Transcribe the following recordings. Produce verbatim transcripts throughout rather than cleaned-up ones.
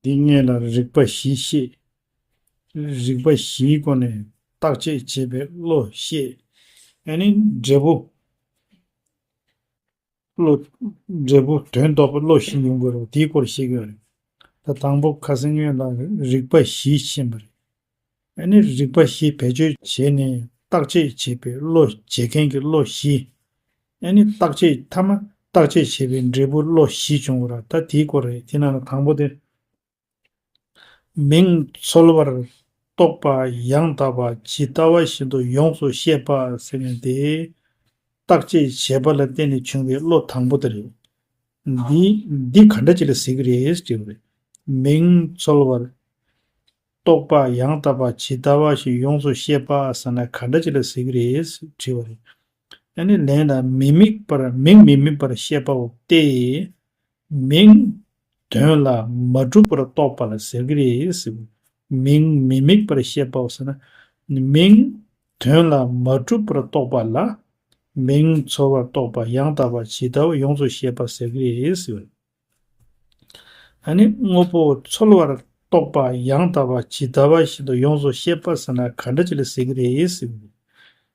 དེའི་སྔོན་ལ་རིག་པ་བཞི་བཤད། རིག་པ་བཞིའི་སྒོ་ནས་བརྟག་དཔྱད་བྱེད་པའི་བློ་བཤད། ཨ་ནི་འབྲས་བུ། བློ། འབྲས་བུ་དོན་རྟོགས་པའི་བློ་བཞི་ཡོང་གི་རེད། དེའི་སྐོར་བཤད་ཀྱི་ཡོད་རེད། ད་དང་པོ་ཁ་སང་སྔོན་ལ་རིག་པ་བཞི་ཕྱིན་པ་རེད། ཨ་ནི་རིག་པ་བཞི་བེད་སྤྱོད་བྱས་ནས་བརྟག་དཔྱད་བྱེད་པའི་བློ་བྱེད་མཁན་གྱི་བློ་བཞི། ཨ་ནི་བརྟག་དཔྱད་མཐའ་མ་བརྟག་དཔྱད་བྱེད་པའི་འབྲས་བུ་བློ་བཞི་བྱུང་བ་རེད། ད་དེའི་སྐོར་རེད། དེ་ནང་ལ་དང་པོ་དེ། མིང་ཚོལ་བར་རྟོག་པ་ཡང་དག་པ་ཇི་ལྟ་བ་བཞིན་དུ་ཡོངས་སུ་ཤེས་པ་ཟེར་མཁན་དེ། བརྟག་དཔྱད་བྱས་པ་ལ་བརྟེན་ནས་བྱུང་བའི་བློ་དང་པོ་དེ་རེད། འདི་འདི་ག་འདྲ་ཅིག་ལ་ཟེར་གྱི་རེད་དྲིས་པ་རེད། མིང་ཚོལ་བར་རྟོག་པ་ཡང་དག་པ་ཇི་ལྟ་བ་བཞིན་ཡོངས་སུ་ཤེས་པ་ཟེར་ན་ག་འདྲ་ཅིག་ལ་ཟེར་གྱི་རེད་དྲིས་པ་རེད། ཨ་ནི་ལན་ལ་མི་དམིགས་པར་མིང་མི་དམིགས་པར་ཤེས་པའོ་སྟེ། མིང་དོན་ལ་མ་གྲུབ་པར་རྟོགས་པ་ལ་ཟེར་གྱི་རེད་ཟེར། མིང་མི་དམིགས་པར་ཤེས་པའོ་ཟེར་ན། མིང་དོན་ལ་མ་གྲུབ་པར་རྟོགས་པ་ལ། མིང་ཚོལ་བར་རྟོག་པ་ཡང་དག་པ་ཇི་ལྟ་བ་ཡོངས་སུ་ཤེས་པ་ཟེར་གྱི་རེད་ཟེར། ཨ་ནི་དངོས་པོ་ཚོལ་བར་རྟོག་པ་ཡང་དག་པ་ཇི་ལྟ་བ་བཞིན་དུ་ཡོངས་སུ་ཤེས་པ་ཟེར་ན་ག་འདྲ་ཅིག་ལ་ཟེར་གྱི་རེད་ཟེར།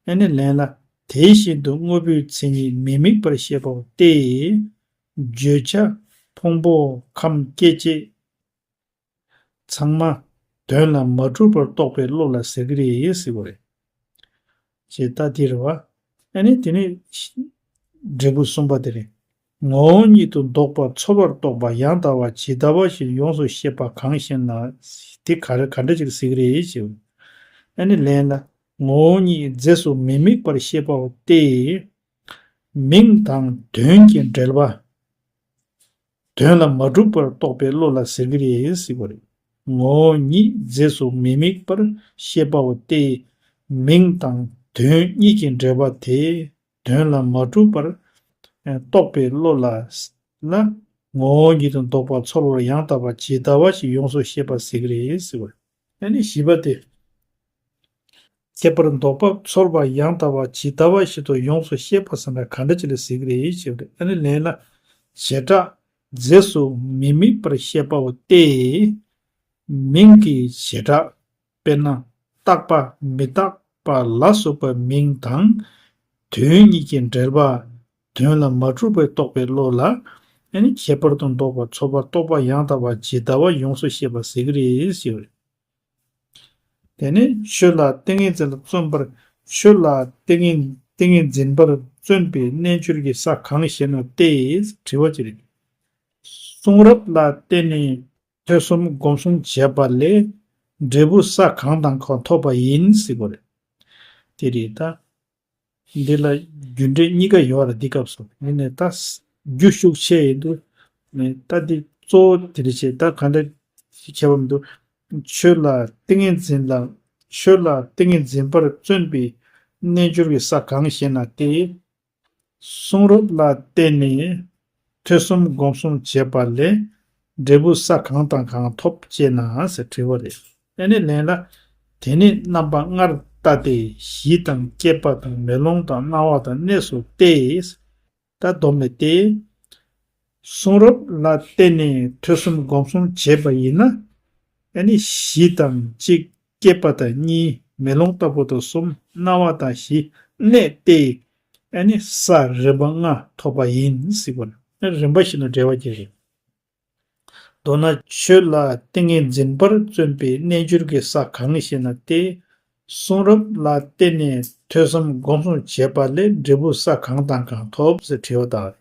ཨ་ནི་ལན་ལ། དེ་བཞིན་དུ་དངོས་པོའི་མཚན་ཉིད་མི་དམིགས་པར་ཤེས་པའོ་སྟེ། བརྗོད་བྱ་ཕུང་པོ་ཁམས་སྐྱེ་མཆེད་ཚང་མ་དོན་ལ་མ་གྲུབ་པར་རྟོགས་པའི་བློ་ལ་ཟེར་གྱི་རེད་ཟེར་བ་རེད། ཅེས་ལྟ་དེ་རེད་བ། ཨ་ནི་དེ་ནི་འབྲས་བུ་གསུམ་པ་དེ་རེད། ངོ་བོ་ཉིད་དུ་འདོགས་པ་ཚོལ་བར་རྟོག་པ་ཡང་དག་པ་ཇི་ལྟ་བ་བཞིན་ཡོངས་སུ་ཤེས་པ་གང་ཞེ་ན། དེ་ག་རེ་ག་འདྲ་ཅིག་ཟེར་གྱི་རེད་ཅེས། ཨ་ནི་ལན་ལ། ངོ་བོ་ཉིད་རྫས་སུ་མི་དམིགས་པར་ཤེས་པའོ་སྟེ། མིང་དང་དོན་གྱི་འབྲེལ་བ། དོན་ལ་མ་གྲུབ་པར་རྟོགས་པའི་བློ་ལ་ཟེར་གྱི་རེད་ཟེར་བ་རེད། ངོ་བོ་ཉིད་རྫས་སུ་མི་དམིགས་པར་ཤེས་པའོ་སྟེ། མིང་དང་དོན་གཉིས་ཀྱི་འབྲེལ་བ་དེ་དོན་ལ་མ་གྲུབ་པར་རྟོགས་པའི་བློ་ལ། ལ། ངོ་བོ་ཉིད་དུ་འདོགས་པ་ཚོལ་བར་ཡང་དག་པ་ཇི་ལྟ་བ་ཞིག་ཡོངས་སུ་ཤེས་པ་ཟེར་གྱི་རེད་ཟེར་བ་རེད། ཨ་ནི་བཞི་པ་དེ། ཁྱད་པར་འདོགས་པ་ཚོལ་བ་ཡང་དག་པ་ཇི་ལྟ་བ་ཞིག་ཏུ་ཡོངས་སུ་ཤེས་པ་ཟེར་ན་ག་འདྲ་ཅིག་ལ་ཟེར་གྱི་རེད་ཞེས་པ་རེད། ཨ་ནི་ལན་ལ། བྱེ་བྲག་རྫས་སུ་མི་དམིགས་པར་ཤེས་པའོ་སྟེ། མིང་གི་བྱེ་བྲག་དཔེར་ན་རྟག་པ་མི་རྟག་པ་ལ་སོགས་པ་མིང་དང་། དོན་གཉིས་ཀྱི་འབྲེལ་བ། དོན་ལ་མ་གྲུབ་པར་རྟོགས་པའི་བློ་ལ། ཨ་ནི་ཁྱད་པར་དུ་འདོགས་པ་ཚོལ་བ་རྟོག་པ་ཡང་དག་པ་ཇི་ལྟ་བ་ཡོངས་སུ་ཤེས་པ་ཟེར་གྱི་རེད་ཞེས་པ་རེད། དེ་ནས་ཆོས་ལ་ཏིང་ངེ་འཛིན་ལ་བརྩོན་པར། ཆོས་ལ་ཏིང་ངེ་ཏིང་ངེ་འཛིན་པར་བརྩོན་པའི་རྣལ་འབྱོར་གྱི་ས་གང་ཞེ་ན་སྟེ། དྲི་བ་ཅི་རེད། གསུང་རབ་ལ་བརྟེན་ནས་ཐོས་བསམ་སྒོམ་གསུམ་བྱས་པ་ལས་འབྲས་བུ་ས་གང་དང་གང་ཐོབ་པ་ཡིན་ཟེར་བ་རེད། དེ་རེད་ད། འདི་ལ་རྒྱུ་འབྲས་གཉིས་ཀ་ཡོད་རེད་འདི་སྐབས་སུ། ཡིན་ནའི་ད་རྒྱུ་ཤུགས་ཆེ་ཡིན་དུས། ནས་ད་འདི་གཙོ་བོ་དེ་རེད་བྱས་ད་ག་འདྲ་ཞིག་ཁྱད་པར་མི་འདུག་ཆོས་ལ་ཏིང་ངེ་འཛིན་ལ། ཆོས་ལ་ཏིང་ངེ་འཛིན་པར་བརྩོན་པའི་རྣལ་འབྱོར་གྱི་ས་གང་ཞེ་ན་སྟེ། གསུང་རབ་ལ་བརྟེན་ནས་ཐོས་བསམ་སྒོམ་གསུམ་བྱས་པ་ལས་འབྲས་བུ་ས་གང་དང་གང་ཐོབ་ཅེ་ན་ཟེར་དྲི་བ་རེད། ཨ་ནི་ལན་ལ། དེ་ནི་རྣམ་པ་ལྔར་བལྟ་སྟེ་གཞི་དང་སྐྱེས་པ་དང་མེ་ལོང་དང་སྣང་བ་དང་གནས་སོ་སྟེ། ད་སྡོམ་མེད་དེ། གསུང་རབ་ལ་བརྟེན་ནས་ཐོས་བསམ་སྒོམ་གསུམ་བྱས་པ་ཡིན་ན། ཨ་ནི་གཞི་དང་གཅིག་སྐྱེས་པ་དང་གཉིས་མེ་ལོང་ལྟ་བུ་དང་གསུམ་སྣང་བ་དང་བཞི་གནས་ཏེ། ཨ་ནི་ས་རིམ་པ་ལྔ་ཐོབ་པ་ཡིན་ཟེར་བ་ནི་རིམ་པ་བཞིན་དུ་འགྲེལ་བ་བརྒྱབ་རེད། མདོར་ན་ཆོས་ལ་ཏིང་ངེ་འཛིན་པར་བརྩོན་པའི་རྣལ་འབྱོར་གྱི་ས་གང་ཞེ་ན་སྟེ། གསུང་རབ་ལ་བརྟེན་ནས་ཐོས་བསམ་སྒོམ་གསུམ་བྱས་པ་ལས་འབྲས་བུ་ས་གང་དང་གང་ཐོབ་ཟེར་དྲི་བ་དང་།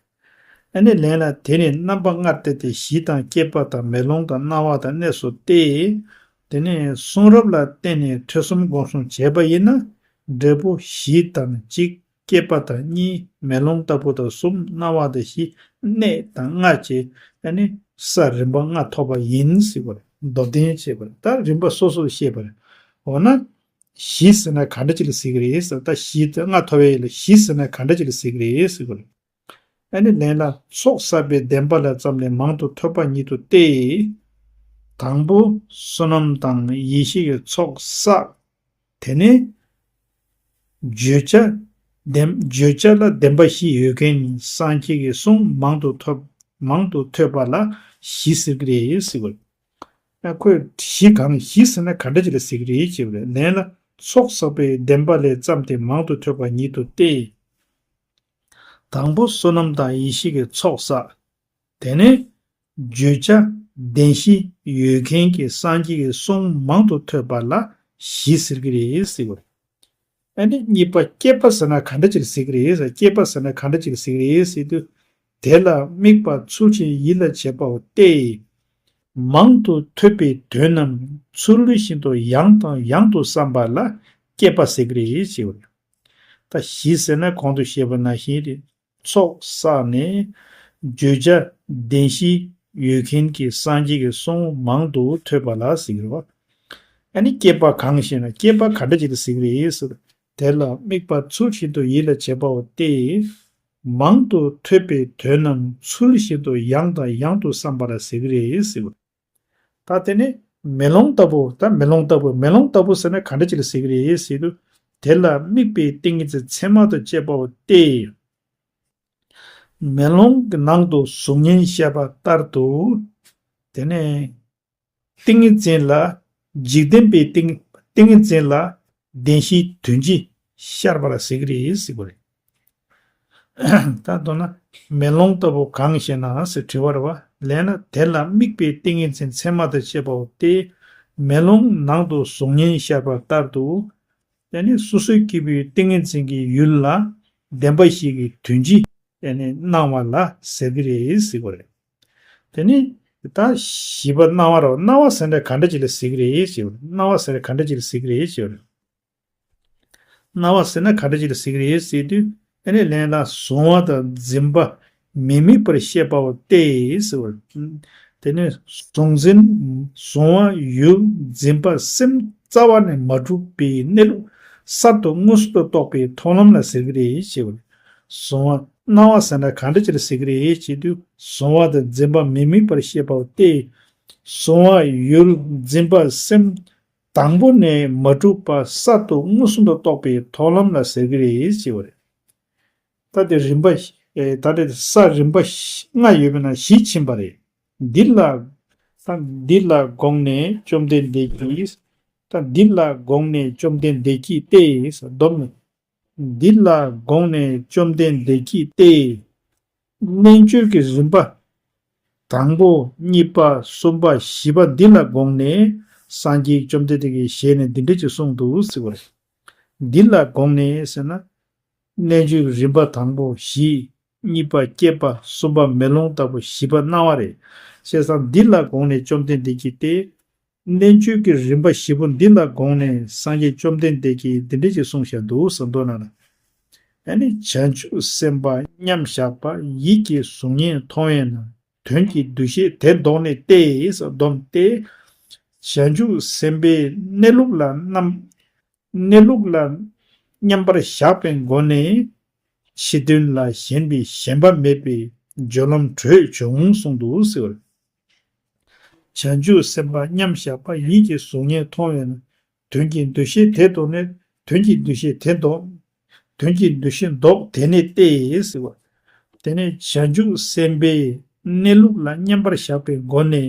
ཨ་ནི་ལན་ལ་དེ་ནི་རྣམ་པ་ལྔར་བལྟས་ཏེ་གཞི་དང་སྐྱེས་པ་དང་མེ་ལོང་དང་སྣང་བ་དང་གནས་སོ་སྟེ། དེ་ནས་གསུང་རབ་ལ་བརྟེན་ནས་ཐོས་བསམ་སྒོམ་གསུམ་བྱས་པ་ཡིན་ན། འབྲས་བུ་གཞི་དང་གཅིག་སྐྱེས་པ་དང་གཉིས་མེ་ལོང་ལྟ་བུ་དང་གསུམ་སྣང་བ་དང་བཞི་གནས་དང་ལྔ་བཅས་ཨ་ནི་ས་རིམ་པ་ལྔ་ཐོབ་པ་ཡིན་ཟེར་བ་རེད། མདོར་བསྟན་བྱས་པ་རེད། ད་རིམ་པ་སོ་སོར་བཤད་པ་རེད། འོ་ན། བཞི་ཟེར་ན་ག་འདྲ་ཅིག་ལ་ཟེར་གི་རེད་ཟེར། ད་བཞི་དེ་ལྔ་ཐོབ་པའི་ཡུལ་ལ་བཞི་ཟེར་ན་ག་འདྲ་ཅིག་ལ་ཟེར་གི་རེད་ཟེར་བ་རེད། ཨ་ནི་ལན་ལ་ཚོགས་བསགས་པའི་བདེན་པ་ལ་བརྩམས་ནས་མང་དུ་ཐོས་པ་ཉིད་དུ་སྟེ། དང་པོ་བསོད་ནམས་དང་ཡེ་ཤེས་ཀྱི་ཚོགས་བསགས། དེ་ནས་བརྗོད་བྱ་བདེན་བརྗོད་བྱ་ལ་བདེན་པ་བཞི་ཡོད་མཁན་སངས་རྒྱས་ཀྱི་གསུང་མང་དུ་ཐོས་མང་དུ་ཐོས་པ་ལ་བཞི་ཟེར་གྱི་རེད་ཟེར་བ་རེད། ཡང་ཁོས་གཞི་གང་གཞི་ཟེར་ན་ག་འདྲ་ཅིག་ལ་ཟེར་གི་རེད་ཅེས་པ་རེད། ལན་ལ་ཚོགས་བསགས་པའི་བདེན་པ་ལས་བརྩམས་ཏེ་མང་དུ་ཐོས་པ་ཉིད་དུ་སྟེ། དང་པོ་བསོད་ནམས་དང་ཡེ་ཤེས་ཀྱི་ཚོགས་བསགས། དེ་ནས་བརྗོད་བྱ་བདེན་བཞི་ཡོད་མཁན་གྱི་སངས་རྒྱས་ཀྱི་གསུང་མང་དུ་ཐོས་པ་ལ་གཞི་ཟེར་གྱི་རེད་ཟེར་བ་རེད། ཨ་ནི་གཉིས་པ་སྐྱེས་པ་ཟེར་ན་ག་འདྲ་ཅིག་ཟེར་གྱི་རེད་ཟེར། སྐྱེས་པ་ཟེར་ན་ག་འདྲ་ཅིག་ཟེར་གྱི་རེད་ཟེར་དུས། དེ་ལ་དམིགས་པ་ཚུལ་བཞིན་ཡིད་ལ་བྱེད་པའོ་སྟེ། མང་དུ་ཐོས་པའི་དོན་རྣམས་ཚུལ་བཞིན་དུ་ཡང་དང་ཡང་དུ་བསམ་པ་ལ་སྐྱེས་པ་ཟེར་གྱི་རེད་ཞེས་པ་རེད། ད་གཞི་ཟེར་ན་གོང་དུ་བཤད་པ་ནང་བཞིན་རེད། ཚོགས་བསགས་ནས་བརྗོད་བྱ་བདེན་བཞི་ཡོད་མཁན་གྱི་སངས་རྒྱས་ཀྱི་གསུང་མང་དུ་ཐོས་པ་ལ་ཟེར་གྱི་རེད་བ། ཨ་ནི་སྐྱེས་པ་གང་ཞེ་ན་སྐྱེས་པ་ག་འདྲ་ཅིག་ལ་ཟེར་གྱི་རེད་ཟེར། དེ་ལ་དམིགས་པ་ཚུལ་བཞིན་དུ་ཡིད་ལ་བྱེད་པའོ་སྟེ། མང་དུ་ཐོས་པའི་དོན་རྣམས་ཚུལ་བཞིན་དུ་ཡང་དང་ཡང་དུ་བསམ་པ་ལ་ཟེར་གྱི་རེད་ཟེར་བ། ད་དེ་ནས་མེ་ལོང་ལྟ་བུ། ད་མེ་ལོང་ལྟ་བུ། མེ་ལོང་ལྟ་བུ་ཟེར་ན་ག་འདྲ་ཅིག་ལ་ཟེར་གྱི་རེད་ཟེར་དུས། དེ་ལ་དམིགས་པའི་ཏིང་ངེ་འཛིན་མཚན་མ་དང་བཅས་པའོ་སྟེ། མེ་ལོང་གི་ནང་དུ་གཟུགས་བརྙན་བཤད་པ་ལྟར་དུ། དེ་ནས་ཏིང་ངེ་འཛིན་ལ། འཇིག་རྟེན་པའི་ཏིང་ཏིང་ངེ་འཛིན་ལ་བདེན་བཞིའི་དོན་སྤྱི་ཤར་བ་ལ་ཟེར་གྱི་རེད་ཟེར་གྱི་རེད། ད་མདོར་ན་མེ་ལོང་ལྟ་བུ་གང་ཞེ་ན་ཟེར་དྲི་བ་རེད་བ། ལན་ལ་དེ་ལ་དམིགས་པའི་ཏིང་ངེ་འཛིན་མཚན་མ་དང་བཅས་པའོ་སྟེ། མེ་ལོང་ནང་དུ་གཟུགས་བརྙན་ཤར་བ་ལྟར་དུ། དེ་ནི་སོ་སོའི་སྐྱེས་བུའི་ཏིང་ངེ་འཛིན་གྱི་ཡུལ་ལ་བདེན་པ་བཞི་གི་དོན་སྤྱི་དེ་ནི་སྣང་བ་ལ་ཟེར་གྱི་རེད་ཟེར་གྱི་རེད། དེ་ནི་ད་བཞི་པ་སྣང་བ་རེད་བ། སྣང་བ་ཟེར་ན་ག་འདྲ་ཅིག་ལ་ཟེར་གྱི་རེད་ཞེས་པ་རེད། སྣང་བ་ཟེར་ན་ག་འདྲ་ཅིག་ལ་ཟེར་གྱི་རེད་ཞེས་པ་རེད། སྣང་བ་ཟེར་ན་ག་འདྲ་ཅིག་ལ་ཟེར་གྱི་རེད་ཟེར་དུས། ཨ་ནི་ལན་ལ་གཟུང་བ་དང་འཛིན་པ་མི་དམིགས་པར་ཤེས་པའོ་སྟེ་ཟེར་བ། དེ་ནས་གཟུང་འཛིན་གཟུང་བ་ཡུལ་འཛིན་པ་སེམས་རྩ་བ་ནས་མ་གྲུབ་པའི་གནས་ལུགས་གསར་དུ་མངོན་སུམ་དུ་རྟོགས་པའི་མཐོང་ལམ་ལ་ཟེར་གྱི་རེད་ཞེས་པ་རེད། གཟུང་བ་སྣང་བ་ཟེར་ན་ག་འདྲ་ཅིག་ལ་ཟེར་གྱི་རེད་ཞེས་དུས། གཟུང་བ་དང་འཛིན་པ་མི་དམིགས་པར་ཤེས་པའོ་སྟེ། གཟུང་བ་ཡུལ་འཛིན་པ་སེམས་དང་པོ་ནས་མ་གྲུབ་པ་གསར་དུ་མངོན་སུམ་དུ་རྟོགས་པའི་མཐོང་ལམ་ལ་ཟེར་གྱི་རེད་ཅེས་པ་རེད། ད་དེ་རིམ་པ། ཨེ། ད་དེ་ས་རིམ་པ་ལྔ་ཡོད་པ་ན་བཞི་ཕྱིན་པ་རེད། འདི་ལ། ད་འདི་ལ་དགོངས་ནས་བཅོམ་ལྡན་འདས་ཀྱིས། ད་འདི་ལ་དགོངས་ནས་བཅོམ་ལྡན་འདས་ཀྱིས་ཏེ། སྡོམ། འདི་ལ་དགོངས་ནས་བཅོམ་ལྡན་འདས་ཀྱིས་ཏེ། རྣལ་འབྱོར་གྱི་རིམ་པ། དང་པོ། གཉིས་པ། གསུམ་པ། བཞི་པ་འདི་ལ་དགོངས་ནས་སངས་རྒྱས་བཅོམ་ལྡན་འདས་ཀྱི་ཞལ་ནས་འདི་འདྲ་ཅིག་གསུངས་འདུག་ཟེར་བ་རེད། འདི་ལ་དགོངས་ནས་ཟེར་ན། རྣལ་འབྱོར་གྱི་རིམ་པ་དང་པོ་བཞི། གཉིས་པ་སྐྱེས་པ། གསུམ་པ་མེ་ལོང་ལྟ་བུ། བཞི་པ་སྣང་བ་རེད། བྱས་ཙང་འདི་ལ་དགོངས་ནས་བཅོམ་ལྡན་འདས་ཀྱིས་ཏེ། རྣལ་འབྱོར་གྱི་རིམ་པ་བཞི་པོ་འདི་ལ་དགོངས་ནས་སངས་རྒྱས་བཅོམ་ལྡན་འདས་ཀྱིས་འདི་འདྲ་ཞིག་གསུངས་བཞག་འདུག་ཟེར་མདོར་ན་ལ། ཨ་ནི་བྱང་ཆུབ་སེམས་དཔའ་མཉམ་བཞག་པ་ཡིད་ཀྱི་གཟུགས་བརྙན་མཐོང་བས་ན། དོན་གྱི་འདུ་ཤེས་དེ་ལྡོག་ནས་ཏེ་ཟེར་སྡོམ་སྟེ། བྱང་ཆུབ་སེམས་དཔའི་གནས་ལུགས་ལ་རྣམ། གནས་ལུགས་ལ་མཉམ་པར་བཞག་པའི་སྒོ་ནས། ཕྱི་དོན་ལ་ཞེན་པའི་ཞེན་པ་མེད་པའི་སྦྱོར་ལམ་གྲོལ་བྱུང་གསུངས་འདུག་ཟེར། བྱང་ཆུབ་སེམས་དཔའ་མཉམ་བཞག་པ་ཡིད་ཀྱི་གཟུགས་བརྙན་མཐོང་བས་ན། དོན་གྱི་འདུ་ཤེས་དེ་ལྡོག་ནས། དོན་གྱི་འདུ་ཤེས་དེ་ལྡོག་དོན་གྱི་འདུ་ཤེས་ལྡོག་དེ་ནས་ཏེ་ཟེར་བ། དེ་ནས་བྱང་ཆུབ་སེམས་དཔའི་གནས་ལུགས་ལ་མཉམ་པར་བཞག་པའི་སྒོ་ནས།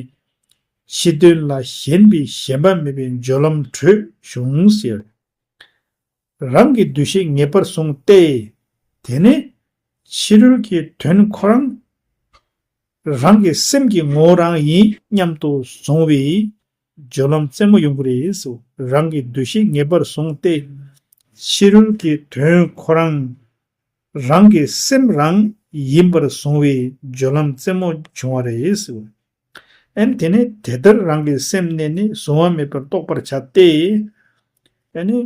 ཕྱི་དོན་ལ་ཞེན་པའི་ཞེན་པ་མེད་པའི་སྦྱོར་ལམ་གྲོལ་བྱུང་ཟེར། རང་གི་འདུ་ཤེས་ངེས་པར་བཟུང་སྟེ། དེ་ནས་ཕྱི་རོལ་གྱི་དོན་ཁོ་རང་རང་གི་སེམས་ཀྱི་ངོ་བོ་རང་ཡིན་སྙམ་དུ་བཟུང་བའི་སྦྱོར་ལམ་རྩེ་མོ་ཡོང་གི་རེད་ཟེར། རང་གི་འདུ་ཤེས་ངེས་པར་བཟུང་སྟེ། ཕྱི་རོལ་གྱི་དོན་ཁོ་རང་རང་གི་སེམས་རང་ཡིན་པར་བཟུང་བའི་སྦྱོར་ལམ་རྩེ་མོ་བྱུང་བ་རེད་ཟེར། ཨ་ནི་དེ་ནས་དེ་ལྟར་རང་གི་སེམས་གནས་ནི་གཟུང་བ་མེད་པར་རྟོགས་པར་བྱ་སྟེ། ཨ་ནི།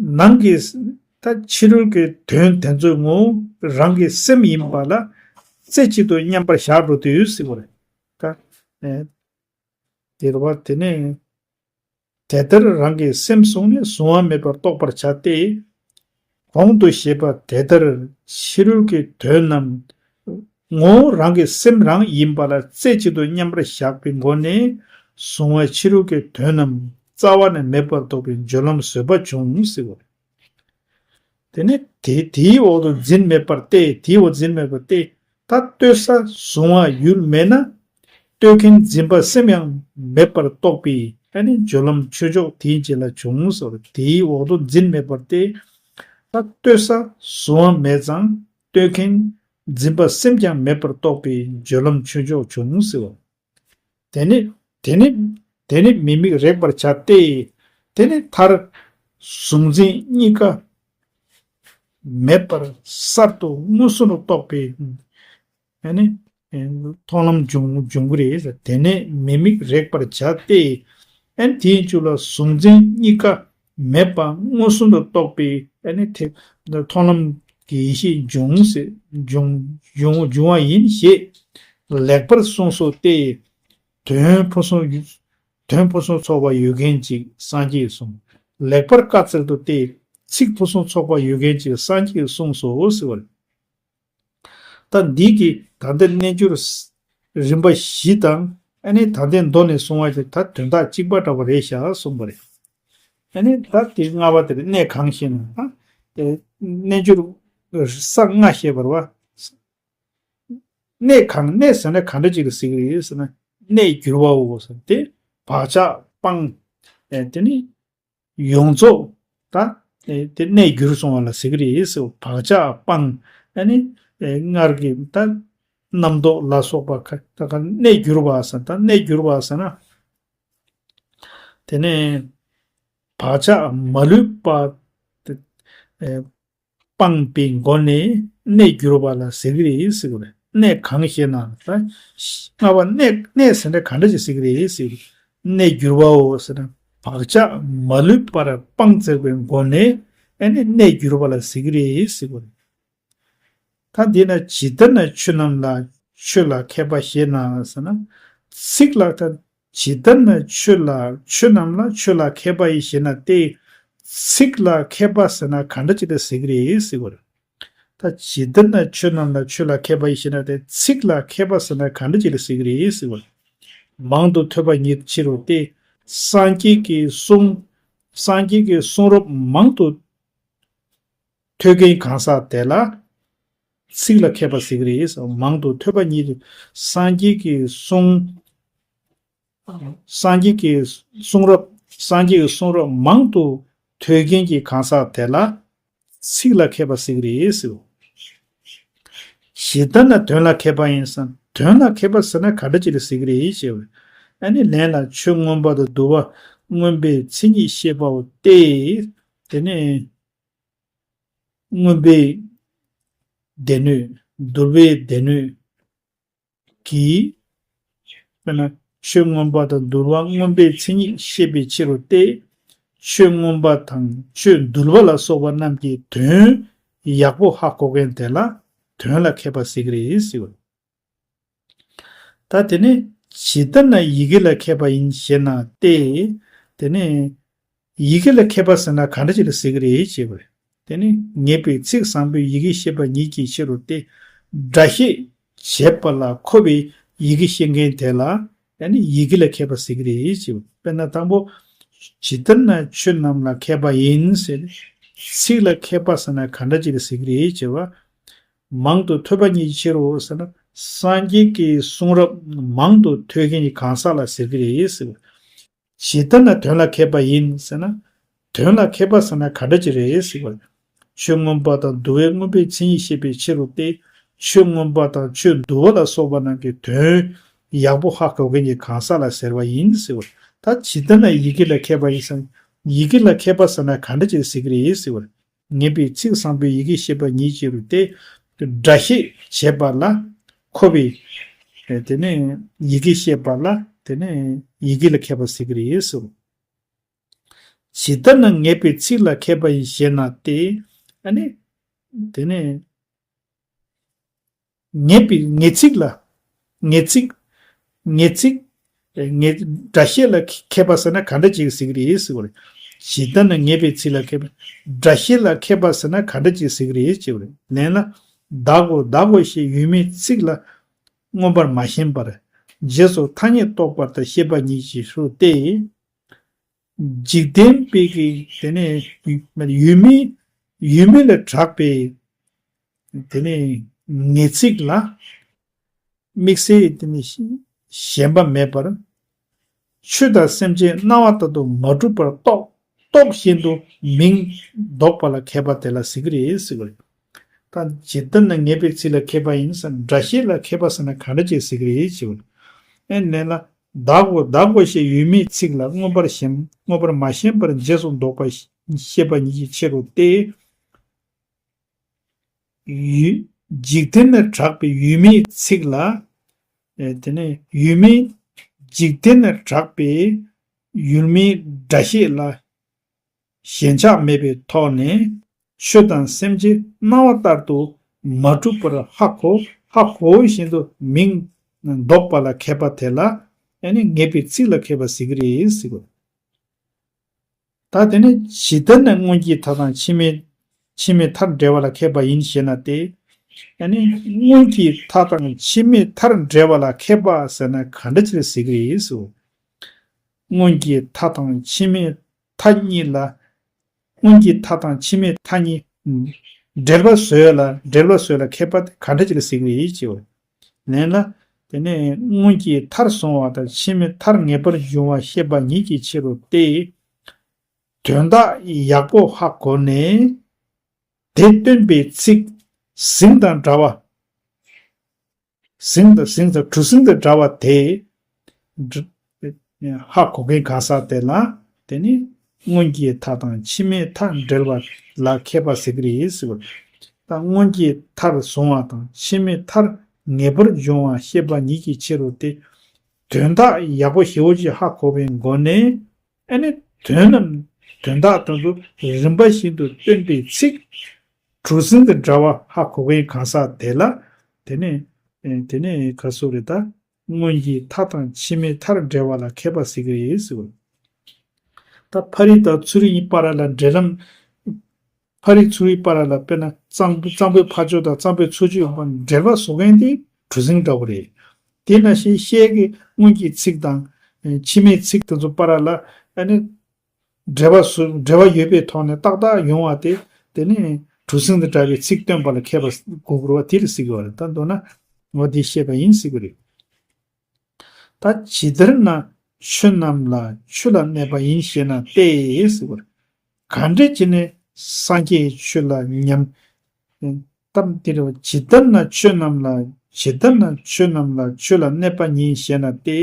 ནང་གི་ད་ཕྱི་རོལ་གྱི་དོན་དེ་ཚོའི་ངོ་བོ་རང་གི་སེམས་ཡིན་པ་ལ་རྩེ་གཅིག་ཏུ་མཉམ་པར་བཞག་འགྲོ་དུས་ཟེར་བ་རེད། ད་ཨེ་དེ་རེད་བ། དེ་ནས་དེ་ལྟར་རང་གི་སེམས་བཟུང་ནས་གཟུང་བ་མེད་པར་རྟོགས་པར་བྱ་སྟེ། གོང་དུ་བཤད་པ་དེ་ལྟར་ཕྱི་རོལ་གྱི་དོན་རྣམས་ངོ་བོ་རང་གི་སེམས་རང་ཡིན་པ་ལ་རྩེ་གཅིག་ཏུ་མཉམ་པར་བཞག་པའི་སྒོ་ནས་གཟུང་བ་ཕྱི་རོལ་གྱི་དོན་རྣམས་རྩ་བ་ནས་མེད་པར་རྟོགས་པའི་སྦྱོར་ལམ་བཟོད་པ་བྱུང་ཟེར་བ་རེད། དེ་ནས་དེ་དེའི་འོག་ཏུ་འཛིན་མེད་པར་ཏེ། དེའི་འོག་འཛིན་མེད་པར་ཏེ། ད་ལྟོས་ས་གཟུང་བ་ཡུལ་མེད་ན། ལྟོས་མཁན་འཛིན་པ་སེམས་ཡང་མེད་པར་རྟོགས་པའི་ཨ་ནི་སྦྱོར་ལམ་ཆོས་མཆོག་དེའི་རྗེས་ལ་འབྱུང་ཟེར་བ་དེའི་འོག་ཏུ་འཛིན་མེད་པར་ཏེ། ད་ལྟོས་ས་གཟུང་བ་མེད་ཙང་ལྟོས་མཁན་འཛིན་པ་སེམས་ཀྱང་མེད་པར་རྟོགས་པའི་སྦྱོར་ལམ་ཆོས་མཆོག་འབྱུང་ཟེར་བ། དེ་ནི་དེ་ནི་དེ་ནི་མི་དམིགས་རེག་པར་བྱ་སྟེ། དེ་ནི་མཐར་གཟུང་འཛིན་གཉིས་ཀ་མེད་པར་གསར་དུ་མངོན་སུམ་དུ་རྟོགས་པའི་ཨ་ནི་མཐོང་ལམ་འབྱུང་འབྱུང་གི་རེད། དེ་ནས་མི་དམིགས་རེག་པར་བྱ་སྟེ། ཨ་ནི་དེའི་མཇུག་ལ་གཟུང་འཛིན་གཉིས་ཀ་མེད་པ་མངོན་སུམ་དུ་རྟོགས་པའི་ཨ་ནི་དེ་མཐོང་ལམ་གྱི་ཡེ་ཤེས་འབྱུང་ཟེར་འབྱུང་འབྱུང་འབྱུང་བ་ཡིན་ཞེས་ལེགས་པར་གསུངས་སོ་སྟེ། དོན་ཕུན་སུམ་དོན་ཕུན་སུམ་ཚོགས་པ་ཡོད་མཁན་ཅིག་སངས་རྒྱས་གསུངས། ལེགས་པར་བཀའ་སྩལ་ཏོ་སྟེ། ཚིག་ཕུན་སུམ་ཚོགས་པ་ཡོད་མཁན་ཅིག་སངས་རྒྱས་གསུངས་སོ་ཟེར་བ་རེད། ད་འདི་གི་ད་ལྟའི་རྣལ་འབྱོར་རིམ་པ་བཞི་དང་ཨ་ནི་ད་ལྟའི་མདོ་ནས་གསུང་བ་དེ་ད་དོན་དག་གཅིག་པ་འདྲ་བ་རེད་ཤག་གསུངས་པ་རེད། ཨ་ནི་ད་དེ་ལྔ་པ་དེར་གནས་གང་ཞེ་ན། ཨ་དེ་རྣལ་འབྱོར་ས་ལྔ་བཤད་པ་རེད་བ། གནས་གང་གནས་ཟེར་ན་གང་འདྲ་ཅིག་ལ་ཟེར་གི་རེད་ཟེར་ན། གནས་གྱུར་པའོ་ཟེར་ཏེ་བག་ཆགས་སྤངས། ཨེ་དེ་ནི་ཡོངས་རྫོགས་ད་ཨེ་དེ་གནས་གྱུར་སོང་བ་ལ་ཟེར་གི་རེད་ཟེར། བག་ཆགས་སྤངས། ཨ་ནི་ཨེ་སྔར་གྱི་ད་རྣམ་རྟོག་ལ་སོགས་པ་ཁ་ད་ག་གནས་གྱུར་པ་ཟེར། ད་གནས་གྱུར་པ་ཟེར་ན། དེ་ནས་བག་ཆགས་མ་ལུས་པ་དེ་ཨེ་སྤངས་པའི་སྒོ་ནས་གནས་གྱུར་པ་ལ་ཟེར་གི་རེད་ཟེར་གི་རེད། གནས་གང་ཞེ་ན། ད་ལྔ་པ་གནས་གནས་ཟེར་ན་གང་འདྲ་ཞིག་ཟེར་གི་རེད་ཟེར་གི་རེད། གནས་གྱུར་པའོ་ཟེར་ན་བག་ཆགས་མ་ལུས་པར་སྤངས་ཚར་བའི་སྒོ་ནས་ཨ་ནི་གནས་གྱུར་པ་ལ་ཟེར་གི་རེད་ཟེར་གི་རེད། ད་འདི་ན་ཇི་ལྟར་ན་ཆོས་རྣམས་ལ་ཆོས་ལ་མཁས་པ་ཞེ་ན་ཟེར་ན། ཚིག་ལ་ད་ཇི་ལྟར་ན་ཆོས་ལ་ཆོས་རྣམས་ལ་ཆོས་ལ་མཁས་པ་ཡི་ཞེ་ན་སྟེ། ཚིག་ལ་མཁས་པ་ཟེར་ན་ག་འདྲ་ཅིག་ལ་ཟེར་གི་རེད་ཟེར་གི་རེད། ད་ཇི་ལྟར་ན་ཆོས་རྣམས་ལ་ཆོས་ལ་མཁས་པ་ཡི་ཞེ་ན་སྟེ། ཚིག་ལ་མཁས་པ་ཟེར་ན་ག་འདྲ་ཅིག་ལ་ཟེར་གི་རེད་ཟེར་གི་རེད། མང་དུ་ཐོས་པ་ཉིད་ཕྱི་རུ་སྟེ། སངས་རྒྱས་ཀྱི་གསུང་སངས་རྒྱས་ཀྱི་གསུང་རབ་མང་དུ་ཐོས་མཁན་གང་ཟག་དེ་ལ་ཚིག་ལ་མཁས་པ་ཟེར་གི་རེད། མང་དུ་ཐོས་པ་ཉིད་དུ་སངས་རྒྱས་ཀྱི་གསུང་སངས་རྒྱས་ཀྱི་གསུང་རབ་སངས་རྒྱས་ཀྱི་གསུང་རབ་མང་དུ་ཐོས་མཁན་གྱི་གང་ཟག་དེ་ལ་ཚིག་ལ་མཁས་པ་ཟེར་གི་རེད་ཟེར། ཇི་ལྟར་ན་དོན་ལ་མཁས་པ་ཡིན་ཟེར། དོན་ལ་མཁས་པ་ཟེར་ན་ག་འདྲ་ཅིག་ལ་ཟེར་གི་རེད་ཞེས་པས། ཨ་ནི་ལན་ལ་ཆོས་མངོན་པ་དང་བསྡུ་བ་མངོན་པའི་མཚན་ཉིད་བཤད་པའོ་སྟེ། དེ་ནས་མངོན་པའི་སྡེ་སྣོད་བསྡུ་བའི་སྡེ་སྣོད་ཀྱི། དཔེར་ན་ཆོས་མངོན་པ་དང་བསྡུ་བ་མངོན་པའི་མཚན་ཉིད་བཤད་པའི་ཕྱིར་རོ་སྟེ། ཆོས་མངོན་པ་དང་ཆོས་བསྡུ་བ་ལ་སོགས་པ་རྣམས་ཀྱི་དོན་ཡག་པོ་ཧ་གོ་མཁན་དེ་ལ་དོན་ལ་མཁས་པ་ཟེར་གི་རེད་ཟེར་བ། ད་དེ་ནས་ཇི་ལྟར་ན་ཡི་གེ་ལ་མཁས་པ་ཡིན་ཞེ་ན་སྟེ། དེ་ནས་ཡི་གེ་ལ་མཁས་པ་ཟེར་ན་ག་འདྲ་ཅིག་ལ་ཟེར་གི་རེད་ཅེས་པ་རེད། དེ་ནི་ངེས་པའི་ཚིག་བཟང་པོའི་ཡི་གེ་ཤེས་པ་ཉིད་ཀྱི་ཕྱིར་རོ་སྟེ། སྒྲ་ཤེས་བྱེད་པ་ལ་མཁོ་བའི་ཡི་གེ་ཤེས་མཁན་དེ་ལ་ཡང་ནི་ཡི་གེ་ལ་མཁས་པ་ཟེར་གི་རེད་ཅེས་པ། དཔེར་ན་དང་པོ། ཇི་ལྟར་ན་ཆོས་རྣམས་ལ་མཁས་པ་ཡིན་ཟེར་ནས། ཚིག་ལ་མཁས་པ་ཟེར་ན་ག་འདྲ་ཅིག་ལ་ཟེར་གི་རེད་ཅེས་པ། མང་དུ་ཐོས་པ་ཉིད་ཀྱི་ཕྱིར་རོ་ཟེར་ན། སངས་རྒྱས་ཀྱི་གསུང་རབ་མང་དུ་ཐོས་མཁན་གྱི་གང་ཟག་ལ་ཟེར་གི་རེད་ཟེར་བ། ཇི་ལྟར་ན་དོན་ལ་མཁས་པ་ཡིན་ཟེར་ན། དོན་ལ་མཁས་པ་ཟེར་ན་ག་འདྲ་ཅིག་རེད་ཟེར་བ། ཆོས་མངོན་པ་དང་བསྡུ་བའི་མངོན་པའི་མཚན་ཉིད་ཤེས་པའི་ཕྱིར་རོ་སྟེ། ཆོས་མངོན་པ་དང་ཆོས་བསྡུ་བ་ལ་སོགས་པ་རྣམས་ཀྱི་དོན་ཡག་པོ་ཧ་གོ་མཁན་གྱི་གང་ཟག་ལ་ཟེར་བ་ཡིན་ཟེར་བ། ད་ཇི་ལྟར་ན་ཡི་གེ་ལ་མཁས་པ་ཡིན་ཟེར་ན། ཡི་གེ་ལ་མཁས་པ་ཟེར་ན་ག་འདྲ་ཅིག་ཟེར་གི་རེད་ཟེར་བ། ངེས་པའི་ཚིག་བཟང་པོའི་ཡི་གེ་ཤེས་པ་ཉིད་ཀྱི་རུ་སྟེ། སྒྲ་ཤེས་བྱེད་པ་ལ་མཁོ་བའི། དེ་ནས་ཡི་གེ་ཤེས་པ་ལ་དེ་ནས་ཡི་གེ་ལ་མཁས་པ་ཟེར་གི་རེད་ཟེར། ཇི་ལྟར་ན་ངེས་པའི་ཚིག་ལ་མཁས་པ་ཡིན་ཞེ་ན་སྟེ། ཨ་ནི། དེ་ནས། ངེས་པའི་ངེས་ཚིག་ལ། ངེས་ཚིག་ངེས་ཚིག་ངེས་སྒྲ་ཤེས་ལ་མཁས་པ་ཟེར་ན་ག་འདྲ་ཅིག་ཟེར་གི་རེད་ཟེར་བ་རེད། ཇི་ལྟར་ན་ངེས་པའི་ཚིག་ལ་མཁས་པ། སྒྲ་ཤེས་ལ་མཁས་པ་ཟེར་ན་ག་འདྲ་ཅིག་ཟེར་གི་རེད་ཅེས་པ་རེད། ལན་ལ། བདག་གོ་བདག་གོ་ཞེས་ཡུལ་མིན་ཚིག་ལ་མངོན་པར་མ་ཞེན་པར། རྗེས་སུ་ཐ་སྙད་རྟོགས་པར་ད་ཤེས་པ་ཉིད་ཀྱི་ཕྱིར་ཏེ། འཇིག་རྟེན་པའི་གི་དེ་ནས་ཡུལ་མིན་ཡུལ་མིན་ལ་གྲགས་པའི་དེ་ནས་ངེས་ཚིག་ལ་དམིགས་བསལ་དེ་ནས་ ཞེན་པ་མེད་པར། ཆོས་དང་སེམས་ཅན་སྣང་བ་ལྟར་དུ་མ་གྲུབ་པར་རྟོགས་རྟོགས་བཞིན་དུ་མིང་འདོགས་པ་ལ་མཁས་པ་དེ་ལ་ཟེར་གྱི་རེད་ཟེར་གྱི་རེད། ད་ཇི་ལྟར་ན་ངེས་པའི་ཚིག་ལ་མཁས་པ་ཡིན་ཟེར་ན་སྒྲ་ཤེས་ལ་མཁས་པ་ཟེར་ན་ག་འདྲ་ཅིག་ཟེར་གྱི་རེད་ཟེར་གྱི་རེད། ཨེ་ལན་ལ། བདག་གོ་བདག་གོ་ཞེས་ཡོད་མེད་ཚིག་ལ་མངོན་པར་ཞེན་མངོན་པར་མ་ཞེན་པར་རྗེས་སུ་འདོགས་པ་ཤེས་པ་ཉིད་ཀྱི་ཕྱིར་རོ་སྟེ། ཡུལ། འཇིག་རྟེན་ལས་གྲགས་པའི་ཡུལ་མེད་ཚིག་ལ། ཨེ་དེ་ནས་ཡུལ་མེད། འཇིག་རྟེན་ལས་གྲགས་པའི་ཡུལ་མེད་སྒྲ་ཤེས་ལ་ཞེན་ཆགས་མེད་པའི་ཐོག་ནས་ཆོས་དང་སེམས་ཅན་སྣང་བ་ལྟར་དུ་མ་གྲུབ་པར་ཧ་གོ་ཧ་གོ་བཞིན་དུ་མིང་འདོགས་པ་ལ་མཁས་པ་དེ་ལ་ཨ་ནི་ངེས་པའི་ཚིག་ལ་མཁས་པ་ཟེར་གྱི་རེད་ཟེར་གྱི་རེད། ད་དེ་ནི་ཇི་ལྟར་ན་སྔོན་གྱི་མཐའ་དང་ཕྱི་མའི་ཕྱི་མའི་མཐར་འབྲེལ་བ་ལ་མཁས་པ་ཡིན་ཞེ་ན་སྟེ། ཡང་ནི་སྔོན་གྱི་མཐའ་དང་ཕྱི་མའི་མཐར་འབྲེལ་བ་ལ་མཁས་པ་ཟེར་ན་ག་འདྲ་ཅིག་ཟེར་གྱི་ཡིན་ཟེར། སྔོན་གྱི་མཐའ་དང་ཕྱི་མའི་མཐའ་གཉིས་ལ། སྔོན་གྱི་མཐའ་དང་ཕྱི་མའི་མཐའ་གཉིས། འབྲེལ་བ་བཟོས་ལ་འབྲེལ་བ་བཟོས་ལ་མཁས་པ་དེ་ག་འདྲ་ཅིག་ཟེར་གྱི་ཡིན་ཞེ་བ། ལན་ལ། དེ་ནས་སྔོན་གྱི་མཐར་སོང་བ་དང་ཕྱི་མའི་མཐར་ངེས་པར་འབྱུང་བ་ཤེས་པ་ཉིད་ཀྱི་ཕྱིར་རོ་སྟེ། དོན་དག་ཡག་པོ་ཧ་གོ་ནས། དེ་སྟོན་པའི་ཚིག་ཟིང་དང་འདྲ་བ། ཟིང་དང་ཟིང་དང་གྲུ་ཟིང་དང་འདྲ་བ་དེ། འདྲ་ཧ་གོ་མཁན་གང་ཟག་དེ་ལ་དེ་ནི་སྔོན་གྱི་མཐའ་དང་ཕྱི་མའི་མཐའ་འབྲེལ་བ་ལ་མཁས་པ་ཟེར་གྱི་རེད་ཟེར་བ། ད་སྔོན་གྱི་མཐར་སོང་བ་དང་ཕྱི་མའི་མཐར་ངེས་པར་འབྱུང་བ་ཤེས་པ་ཉིད་ཀྱི་ཕྱིར་རོ་སྟེ། དོན་དག་ཡག་པོ་ཞེ་བོ་ཅིག་ཧ་གོ་བའི་སྒོ་ནས། ཨ་ནི་དོན་རྣམས་དོན་དག་དེ་ཚོ་རིམ་པ་བཞིན་དུ་སྟོན་པའི་ཚིག་གྲུ་གཟིངས་དང་འདྲ་བ་ཧ་གོ་མཁན་གང་ཟག་དེ་ལ། དེ་ནས་དེ་ནས་ག་སོ་རེད་ད། སྔོན་གྱི་མཐའ་དང་ཕྱི་མའི་མཐར་འབྲེལ་བ་ལ་མཁས་པ་ཟེར་གྱི་ཡོད་ཟེར་བ། ད་ཕ་རི་དང་ཚུ་རི་གཉིས་བར་ལ་འབྲེལ་ལམ། ཕ་རི་ཚུ་རི་བར་ལ་དཔེར་ན་གཙང་པོ་གཙང་པོའི་ཕ་ཕྱོགས་དང་གཙང་པོའི་ཚུ་ཕྱོགས་ཡོང་བ་འབྲེལ་བ་བཟོ་མཁན་དེ་གྲུ་གཟིངས་འདྲ་བོ་རེད། དེ་ནང་བཞིན་ཤད་ཀྱི་སྔོན་གྱི་ཚིག་དང་ཕྱི་མའི་ཚིག་དེ་ཚོ་བར་ལ་ཨ་ནི་འབྲེལ་བ་བཟོ་འབྲེལ་བ་ཡོད་པའི་ཐོག་ནས་ཏག་ཏག་ཡོང་བ་དེ་དེ་ནི་གྲུ་གཟིངས་དང་འདྲ་བའི་ཚིག་སྟོན་པ་ལ་མཁས་པ་གོ་དགོས་པ་དེ་ལ་ཟེར་གྱི་ཡོད་རེད། ད་མདོར་ན་འོ་དེ་བཤད་པ་ཡིན་ཟེར་གྱི་རེད། ད་ཇི་ལྟར་ན་ཆོས་རྣམས་ལ་ཆོས་ལ་གནས་པ་ཡིན་ཞེ་ན་སྟེ་ཟེར་བར། གང་འདྲ་ཅི་ནས་སངས་རྒྱས་ཆོས་ལ་ཉམས། གཏམ་འདི་རེད་བ། ཇི་ལྟར་ན་ཆོས་རྣམས་ལ་ཇི་ལྟར་ན་ཆོས་རྣམས་ལ་ཆོས་ལ་གནས་པ་ཉིད་ཞེ་ན་སྟེ།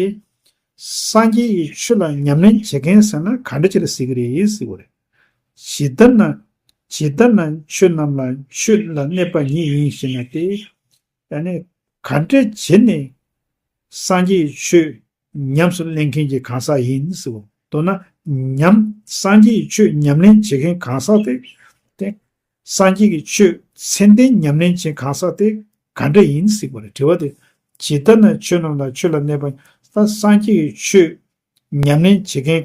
སངས་རྒྱས་ཀྱི་ཆོས་ལ་ཉམས་ལེན་བྱེད་མཁན་ཟེར་ན་གང་འདྲ་ཅི་ལ་ཟེར་གི་རེད་ཟེར་བ་རེད། ཇི་ལྟར་ན་ཇི་ལྟར་ན་ཆོས་རྣམས་ལ་ཆོས་ལ་གནས་པ་ཉིད་ཡིན་ཞེ་ན་སྟེ། ཡང་ནི་ག་འདྲ་བྱས་ནས་སངས་རྒྱས་ཀྱི་ཆོས་ཉམས་སུ་ལེན་མཁན་གྱི་གང་ཟག་ཡིན་ཟེར་བ། མདོར་ན་ཉམས་སངས་རྒྱས་ཀྱི་ཆོས་ཉམས་ལེན་བྱེད་མཁན་གང་ཟག་དེ་དེ་སངས་རྒྱས་ཀྱི་ཆོས་ཚད་ལྡན་ཉམས་ལེན་བྱེད་གང་ཟག་དེ་ག་འདྲ་ཡིན་ཟེར་བ་རེད། དྲི་བ་དེ་ཇི་ལྟར་ན་ཆོས་རྣམས་ལ་ཆོས་ལ་གནས་པ་ད་སངས་རྒྱས་ཀྱི་ཆོས་ཉམས་ལེན་བྱེད་མཁན་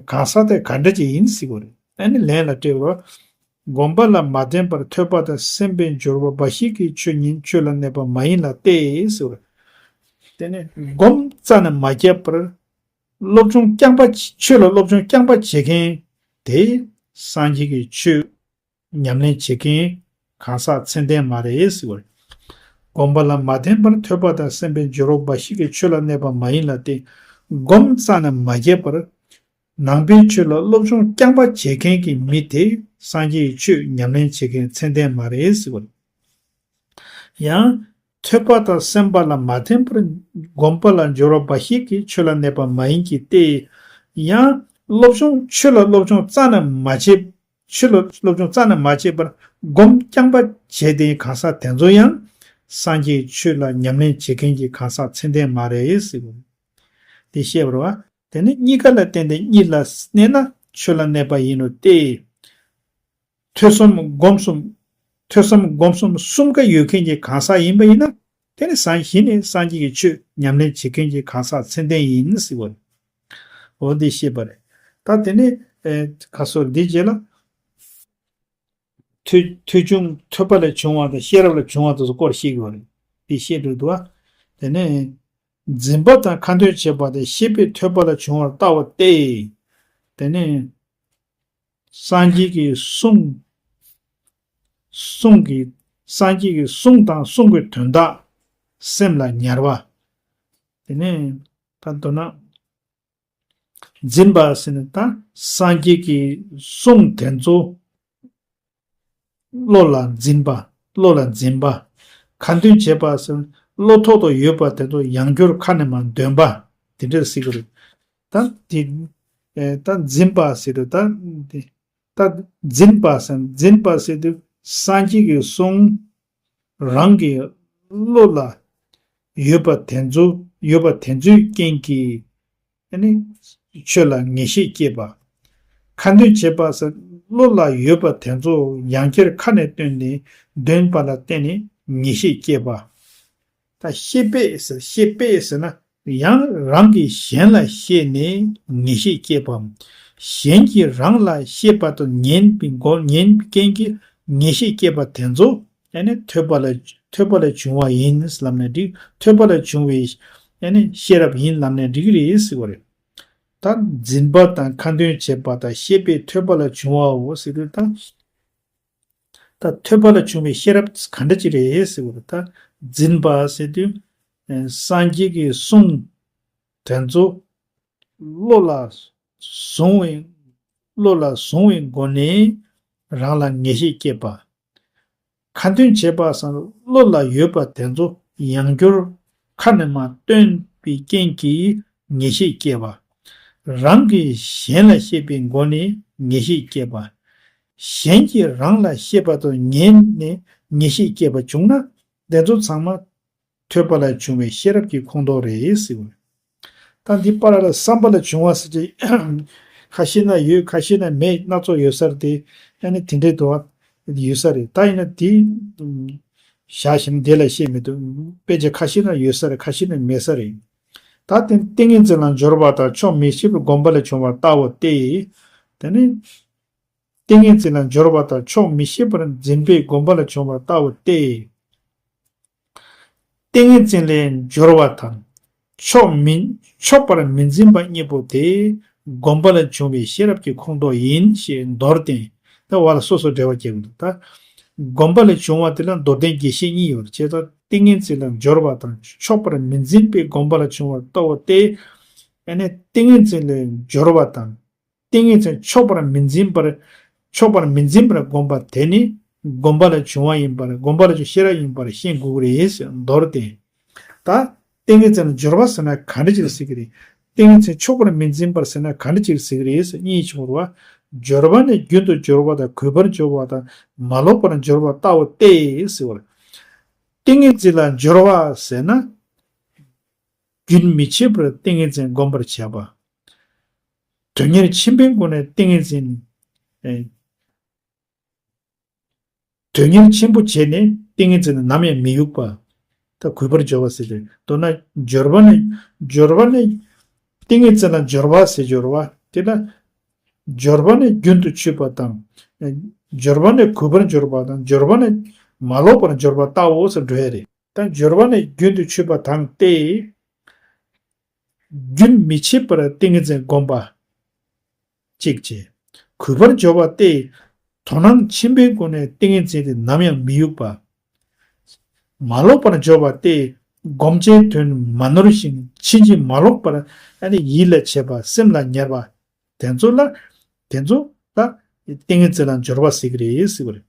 གང་ཟག་དེ་ག་འདྲ་ཅིག་ཡིན་ཟེར་བ་རེད། ཨ་ནི་ལན་ལ་སྤྲད་པ། སྒོམ་པ་ལ་མ་བརྟེན་པར་ཐོས་པ་དང་སེམས་པའི་སྦྱོར་བ་འབའ་ཞིག་གིས་ཆོས་ཉིད་ཆོས་ལ་གནས་པ་མ་ཡིན་ལ་སྟེ་ཟེར་བ་རེད། དེ་ནས་སྒོམ་རྩ་ནས་མ་བརྒྱབ་པར་སློབ་སྦྱོང་རྐྱང་པ་ཆོས་ལ་སློབ་སྦྱོང་རྐྱང་པ་བྱེད་མཁན་དེ་སངས་རྒྱས་ཀྱི་ཆོས་ཉམས་ལེན་བྱེད་མཁན་གང་ཟག་ཚད་ལྡན་མ་རེད་ཟེར་བ་རེད། སྒོམ་པ་ལ་མ་བརྟེན་པར་ཐོས་པ་དང་སེམས་པའི་སྦྱོར་བ་འབའ་ཞིག་གིས་ཆོས་ལ་གནས་པ་མ་ཡིན་ལ་སྟེ། སྒོམ་རྩ་ནས་མ་བརྒྱབ་པར་ནང་པའི་ཆོས་ལ་སློབ་སྦྱོང་རྐྱང་པ་བྱེད་མཁན་གྱི་མི་དེ་སངས་རྒྱས་ཀྱི་ཆོས་ཉམས་ལེན་བྱེད་མཁན་ཚད་ལྡན་མ་རེད་ཟེར་བ་རེད། ཡང་ཐོས་པ་དང་སེམས་པ་ལ་མ་བརྟེན་པར་སྒོམ་པ་ལ་སྦྱོར་བ་འབའ་ཞིག་གིས་ཆོས་ལ་གནས་པ་མ་ཡིན་གྱི་སྟེ། ཡང་སློབ་སྦྱོང་ཆོས་ལ་སློབ་སྦྱོང་རྩ་ནས་མ་བྱེད། ཆོས་ལ་སློབ་སྦྱོང་རྩ་ནས་མ་བྱེད་པར་སྒོམ་རྐྱང་པ་བྱས་ཏེ་གང་ཟག་དེ་ཚོ་ཡང་སངས་རྒྱས་ཆོས་ལ་ཉམས་ལེན་བྱེད་མཁན་གྱི་གང་ཟག་ཚད་ལྡན་མ་རེད་ཟེར་བ། དེ་བཤད་པ་རེད་བ། དེ་ནི་གཉིས་ཀ་ལ་བརྟེན་ཏེ་གཉིས་ལ་གནས་ན་ཆོས་ལ་གནས་པ་ཡིན་ནོ་སྟེ། ཐོས་བསམ་སྒོམ་གསུམ། ཐོས་བསམ་སྒོམ་གསུམ་གསུམ་ཀ་ཡོད་མཁན་གྱི་གང་ཟག་ཡིན་པ་ཡིན་ན། དེ་ནི་སངས་གཞི་ནས་སངས་རྒྱས་ཀྱི་ཆོས་ཉམས་ལེན་བྱེད་མཁན་གྱི་གང་ཟག་ཚད་ལྡན་ཡིན་ཟེར་བ་རེད། འོ་འདི་ཤེས་པ་རེད། ད་དེ་ནི་ཨེ་ག་སོ་འདི་རྗེས་ལ་ཐོས་ཐོས་བྱུང་ཐོས་པ་ལས་བྱུང་བ་དང་ཤེས་རབ་ལས་བྱུང་བ་དེ་ཚོ་སྐོར་ཤེས་དགོས་རེད། འདི་ཤེས་འགྲོ་འདུག་བ། དེ་ནི་འཛིན་པ་དང་ཁ་འདོན་བྱེད་པ་དེ་ཤེས་པས་ཐོས་པ་ལས་བྱུང་བར་བལྟ་བ་སྟེ། དེ་ནི། སངས་རྒྱས་ཀྱི་གསུང་། གསུང་གི། སངས་རྒྱས་ཀྱི་གསུང་དང་གསུང་གི་དོན་དག་སེམས་ལ་ཉར་བ། དེ་ནས་ད་མདོར་ན་འཛིན་པ་ཟེར་ན་ད་སངས་རྒྱས་ཀྱི་གསུང་དེ་ཚོ་བློ་ལ་འཛིན་པ། བློ་ལ་འཛིན་པ། ཁ་འདོན་བྱེད་པ་ཟེར་ན་བློ་ཐོག་ཏུ་ཡོད་པ་དེ་ཚོ་ཡང་བསྐྱར་ཁ་ནས་མར་འདོན་པ། དེ་འདྲ་ཟེར་གྱི་རེད། ད་དེ་ཨེ་ད་འཛིན་པ་ཟེར་དུས་ད་དེ་ད་འཛིན་པ་ཟེར་འཛིན་པ་ཟེར་དུས་སངས་རྒྱས་ཀྱི་གསུང་རང་གི་བློ་ལ་ཡོད་པ་དེ་ཚོ། ཡོད་པ་དེ་ཚོའི་རྐྱེན་གྱིས་ཨ་ནི་ཆོས་ལ་ངེས་ཤེས་སྐྱེས་པ། ཁ་འདོན་བྱེད་པ་ཟེར་བློ་ལ་ཡོད་པ་དེ་ཚོ་ཡང་བསྐྱར་ཁ་ནས་བཏོན་ནས་འདོན་པ་ལ་བརྟེན་ནས་ངེས་ཤེས་སྐྱེས་པ། ད་བཤད་པས་ཟེར། བཤད་པས་ཟེར་ན་ཡང་རང་གིས་གཞན་ལ་བཤད་ནས་ངེས་ཤེས་སྐྱེས་པའམ། གཞན་གྱིས་རང་ལ་བཤད་པ་དང་ཉན་པའི་སྒོ། ཉན་པའི་རྐྱེན་གྱིས་ངེས་ཤེས་སྐྱེས་པ་དེ་ཚོ་ཨ་ནི་ཐོས་པ་ལ་ཐོས་པ་ལས་བྱུང་བ་ཡིན་ལབ་ནས་འགྲིག། ཐོས་པ་ལས་བྱུང་བའི་ཨ་ནི་ཤེས་རབ་ཡིན་ལབ་ནས་འགྲིག་གི་རེད་ཟེར་བ་རེད། ད་འཛིན་པ་དང་ཁ་འདོན་བྱེད་པ་དང་བཤད་པས་ཐོས་པ་ལ་བྱུང་བའོ་ཟེར་དུས་ད། ད་ཐོས་པ་ལ་བྱུང་བའི་ཤེས་རབ་ག་འདྲ་ཅིག་རེད་ཟེར་བ་རེད། ད་འཛིན་པ་ཟེར་དུས་ཨེ་སངས་རྒྱས་ཀྱི་གསུང་དེ་ཚོ་བློ་ལ་བཟུང་བའི། བློ་ལ་བཟུང་བའི་སྒོ་ནས་རང་ལ་ངེས་ཤེས་སྐྱེས་པ། ཁ་འདོན་བྱེད་པ་སང་བློ་ལ་ཡོད་པ་དེ་ཚོ་ཡང་བསྐྱར་ཁ་ནས་མར་བཏོན་པའི་རྐྱེན་གྱིས་ངེས་ཤེས་སྐྱེས་པ། རང་གིས་གཞན་ལ་བཤད་པའི་སྒོ་ནས་ངེས་ཤེས་སྐྱེས་པ། གཞན་གྱིས་རང་ལ་བཤད་པ་དང་ཉན་ནས་ངེས་ཤེས་སྐྱེས་པ་བྱུང་ན་དེ་ཚོ་ཚང་མ་ཐོས་པ་ལ་བྱུང་བའི་ཤེས་རབ་ཀྱི་ཁོངས་གཏོགས་རེད་ཟེར་བ། ད་འདི་པར་ལ་བསམ་པ་ལ་བྱུང་བ་ཟེར་གྱི་ཁ་ཤས་ན་ཡོད། ཁ་ཤས་ན་མེད། སྣ་ཚོགས་ཡོད་ས་རེད་དེ། ཨ་ནི་དེ་འདྲའི་འདུག་བ་ཡོད་ས་རེད། ད་ཡིན་ན་དེ་བཞག་བཞིན་དེ་ལ་བཤད་མི་འདུག་དཔེ་ཆ་ཁ་ཤས་ན་ཡོད་ས་རེད། ཁ་ཤས་ན་མེད་ས་རེད། ད་དེ་ཏིང་ངེ་འཛིན་ལ་སྦྱོར་བ་དང་ཕྱོགས་མི་ཤེས་པར་བསྒོམ་པ་ལ་བྱུང་བར་བལྟའོ་སྟེ། དེ་ནི། ཏིང་ངེ་འཛིན་ལ་སྦྱོར་བ་དང་ཕྱོགས་མི་ཤེས་པར་འཛིན་པས་བསྒོམ་པ་ལ་བྱུང་བར་བལྟའོ་སྟེ། ཏིང་ངེ་འཛིན་ལ་སྦྱོར་བ་དང་ཕྱོགས་མི་ཕྱོགས་པར་མི་འཛིན་པ་གཉིས་པོ་དེ་བསྒོམ་པ་ལ་བྱུང་བའི་ཤེས་རབ་ཀྱི་ཁོངས་གཏོགས་ཡིན་ཞེས་མདོར་བསྟན། ད་བར་ལ་སོ་སོ་འགྲེལ་བ་བརྒྱབ་འདུག་ད་བསྒོམ་པ་ལ་བྱུང་བ་དེ་ལ་མདོར་བསྟན་རྒྱས་བཤད་གཉིས་ཡོད་པར་བྱས། ད་ཏིང་ངེ་འཛིན་ལ་སྦྱོར་བ་དང་ཕྱོགས་པར་མི་འཛིན་པས་བསྒོམ་པ་ལ་བྱུང་བར་བལྟའོ་སྟེ། ཨ་ནི་ཏིང་ངེ་འཛིན་ལ་སྦྱོར་བ་དང་། ཏིང་ངེ་འཛིན་ཕྱོགས་པར་མི་འཛིན་པར། ཕྱོགས་པར་མི་འཛིན་པར་བསྒོམ་པ་དེ་ནི་བསྒོམ་པ་ལས་བྱུང་བ་ཡིན་པར། བསྒོམ་པ་ལས་བྱུང་ཤེས་རབ་ཡིན་པར་ཤེས་དགོས་ཀྱི་རེད་ཟེར་མདོར་བསྟན། ད་ཏིང་ངེ་འཛིན་ལ་སྦྱོར་བ་ཟེར་ན་ག་འདྲ་ཅིག་ཟེར་གྱི་རེད། ཏིང་ངེ་འཛིན་ཕྱོགས་པར་མི་འཛིན་པར་ཟེར་ན་ག་འདྲ་ཅིག་ཟེར་གྱི་རེད་ཟེར་གཉིས་བྱུང་བ། སྦྱོར་བ་ནི་རྒྱུན་དུ་སྦྱོར་བ་དང་། གུས་པར་སྦྱོར་བ་དང་། མ་ལོག་པར་སྦྱོར་བ་ལྟ་བུ་སྟེ་ཟེར་བ། ཏིང་ངེ་འཛིན་ལ་སྦྱོར་བ་ཟེར་ན། རྒྱུན་མི་འཆད་པར་ཏིང་ངེ་འཛིན་བསྒོམ་པར་བྱ་བ། དོན་གཉེར་ཆེན་པོའི་སྒོ་ནས་ཏིང་ངེ་འཛིན། ཨེ། དོན་གཉེར་ཆེན་པོ་བྱས་ནས་ཏིང་ངེ་འཛིན་ནི་ནམ་ཡང་མི་གཡུག་པ། ད་གུས་པར་སྦྱོར་བ་ཟེར་ཏེ། མདོར་ན་སྦྱོར་བ་ནི། སྦྱོར་བ་ནི། ཏིང་ངེ་འཛིན་ལ་སྦྱོར་བ་ཟེར་སྦྱོར་བ་དེ་ལ། སྦྱོར་བ་ནི་རྒྱུན་དུ་ཆུད་པ་དང་། ཨེ། སྦྱོར་བ་ནི་གུས་པར་སྦྱོར་བ་དང་། སྦྱོར་བ་ནི་མ་ལོག་པར་སྦྱོར་བ་ལྟ་བུ་ཟེར་འགྲོ་ཡ་རེད། ད་སྦྱོར་བ་ནི་རྒྱུན་དུ་ཆུད་པ་དང་སྟེ། རྒྱུན་མི་འཆད་པར་ཏིང་ངེ་འཛིན་བསྒོམ་པ། གཅིག་བྱས། གུས་པར་སྦྱོར་བ་སྟེ། དོ་སྣང་ཆེན་པོའི་སྒོ་ནས་ཏིང་ངེ་འཛིན་དེ་ནམ་ཡང་མི་གཡུག་པ། མ་ལོག་པར་སྦྱོར་བ་སྟེ། བསྒོམ་བྱའི་དོན་མ་ནོར་ཞིང་ཕྱིན་ཅི་མ་ལོག་པར་ཨ་ནི་ཡིད་ལ་བྱེད་པ། སེམས་ལ་ཉར་བ། དེ་ཚོ་ལ། དེ་ཚོ་ལ་ཏིང་ངེ་འཛིན་ལ་སྦྱོར་བ་ཟེར་གྱི་རེད་ཟེར་བ་རེད།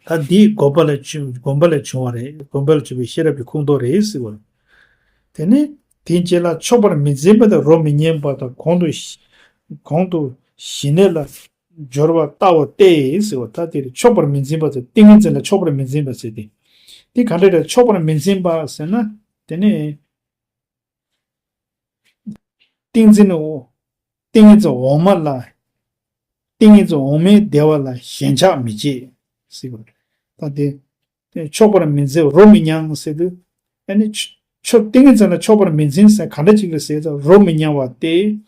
ད་འདི་བསྒོམ་པ་ལས་བྱུང་། བསྒོམ་པ་ལས་བྱུང་བ་རེད། བསྒོམ་པ་ལས་བྱུང་བའི་ཤེས་རབ་ཀྱི་ཁོངས་གཏོགས་རེད་ཟེར་བ་རེད། དེ་ནས་དེའི་རྗེས་ལ་ཕྱོགས་པར་མི་འཛིན་པ་དང་། རོ་མི་མཉན་པ་དང་། གོང་དུ་གོང་དུ་ཞི་གནས་ལ་སྦྱོར་བ་ལྟ་བུ་སྟེ་ཟེར་བ། ད་དེ་རེད། ཕྱོགས་པར་མི་འཛིན་པ་ཟེར། ཏིང་ངེ་འཛིན་ལ་ཕྱོགས་པར་མི་འཛིན་པ་ཟེར་ཏེ། འདི་ག་འདྲ་རེད། ཕྱོགས་པར་མི་འཛིན་པ་ཟེར་ན། དེ་ནས། ཏིང་འཛིན་འོ། ཏིང་ངེ་འཛིན་འོག་མ་ལ། ཏིང་ངེ་འཛིན་འོག་མའི་བདེ་བ་ལ་ཞེན་ཆགས་མི་བྱེད། ཟེར་བ། ད་དེ། ཕྱོགས་པར་མི་འཛིན། རོ་མི་མྱང་ཟེར་དུས། ཨ་ནི་ཕྱོགས། ཏིང་ངེ་འཛིན་ལ་ཕྱོགས་པར་མི་འཛིན་ཟེར་ག་འདྲ་ཅིག་ལ་ཟེར་ཙང་། རོ་མི་མྱང་བ་སྟེ།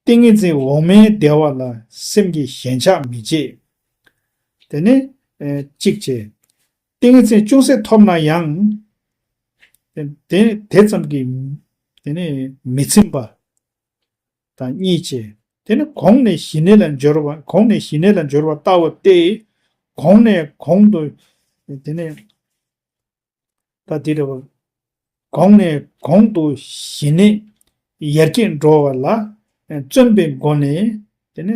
ཏིང་ངེ་འཛིན་འོག་མའི་བདེ་བ་ལ་སེམས་ཀྱིས་ཞེན་ཆགས་མི་བྱེད། དེ་ནས་གཅིག་བྱས། ཏིང་ངེ་འཛིན་ཅུང་ཟད་ཐོབ་ན་ཡང་། དེ་དེ་ཙམ་གྱིས་དེ་ནས་མི་ཚིམ་པ་དང་གཉིས་བྱས། དེ་ནས་གོང་ནས་ཞི་གནས་ལ་སྦྱོར་བ། གོང་ནས་ཞི་གནས་ལ་སྦྱོར་བ་ལྟ་བུ་སྟེ། གོང་ནས་གོང་དུ་དེ་ནས། ད་དེ་རེད་བ། གོང་ནས་གོང་དུ་ཞི་གནས་ཡར་རྒྱས་འགྲོ་བ་ལ་བརྩོན་པའི་སྒོ་ནས། དེ་ནས་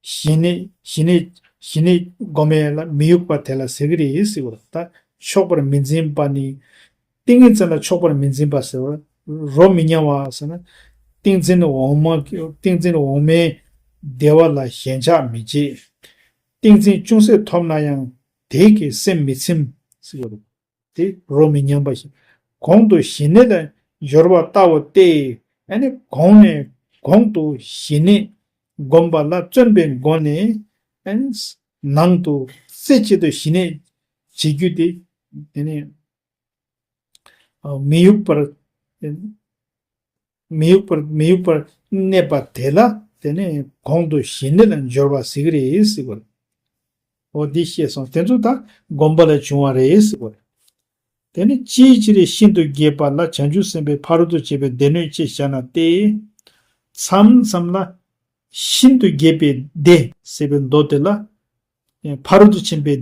ཞི་གནས་ཞི་གནས་ཞི་གནས་སྒོམ་ཡས་ལ་མི་གཡུག་པ་དེ་ལ་ཟེར་གྱི་རེད་ཟེར་བ། ད་ཆོག་པར་མི་འཛིན་པ་ནི། ཏིང་ངེ་འཛིན་ལ་ཆོག་པར་མི་འཛིན་པ་ཟེར་བ། རོ་མི་མཉམ་པ་ཟེར་ན། ཏིང་འཛིན་འོག་མ་ཏིང་འཛིན་འོག་མའི་བདེ་བ་ལ་ཞེན་ཆགས་མི་བྱེད། ཏིང་འཛིན་ཅུང་ཟད་ཐོབ་ན་ཡང་དེ་གིས་སེམས་མི་ཚིམ་ཟེར་བ། དེ་རོ་མི་མཉམ་པ་ཞིག་གོང་དུ་ཞི་གནས་ལ་སྦྱོར་བ་ལྟ་བུ་སྟེ། ཨ་ནི་གོང་ནས་གོང་དུ་ཞི་གནས་སྒོམ་པ་ལ་བརྩོན་པའི་སྒོ་ནས། ཨ་ནི་ནང་དུ་རྩེ་གཅིག་ཏུ་ཞི་གནས་བྱེད་རྒྱུ་དེ། དེ་ནས་མི་གཡུག་པར། མི་གཡུག་པར་མི་གཡུག་པར་གནས་པ་དེ་ལ། དེ་ནས་གོང་དུ་ཞི་གནས་ལ་སྦྱོར་བ་ཟེར་གྱི་རེད་ཟེར་བ་རེད། འོ་འདི་ཤེས་སོང་། དེ་ཚོ་ད་སྒོམ་པ་ལ་བྱུང་བ་རེད་ཟེར་བ་རེད། དེ་ནི་ཅིའི་ཕྱིར་ཤིན་ཏུ་རྒྱས་པ་ལ་བྱང་ཆུབ་སེམས་དཔའི་ཕ་རོལ་ཏུ་ཕྱིན་པའི་སྡེ་སྣོད་ཅེས་བྱ་ན་སྟེ། མཚམས་མཚམས་ལ་ཤིན་ཏུ་རྒྱས་པའི་སྡེ་ཟེར་བའི་མདོ་དེ་ལ། ཕ་རོལ་ཏུ་ཕྱིན་པའི་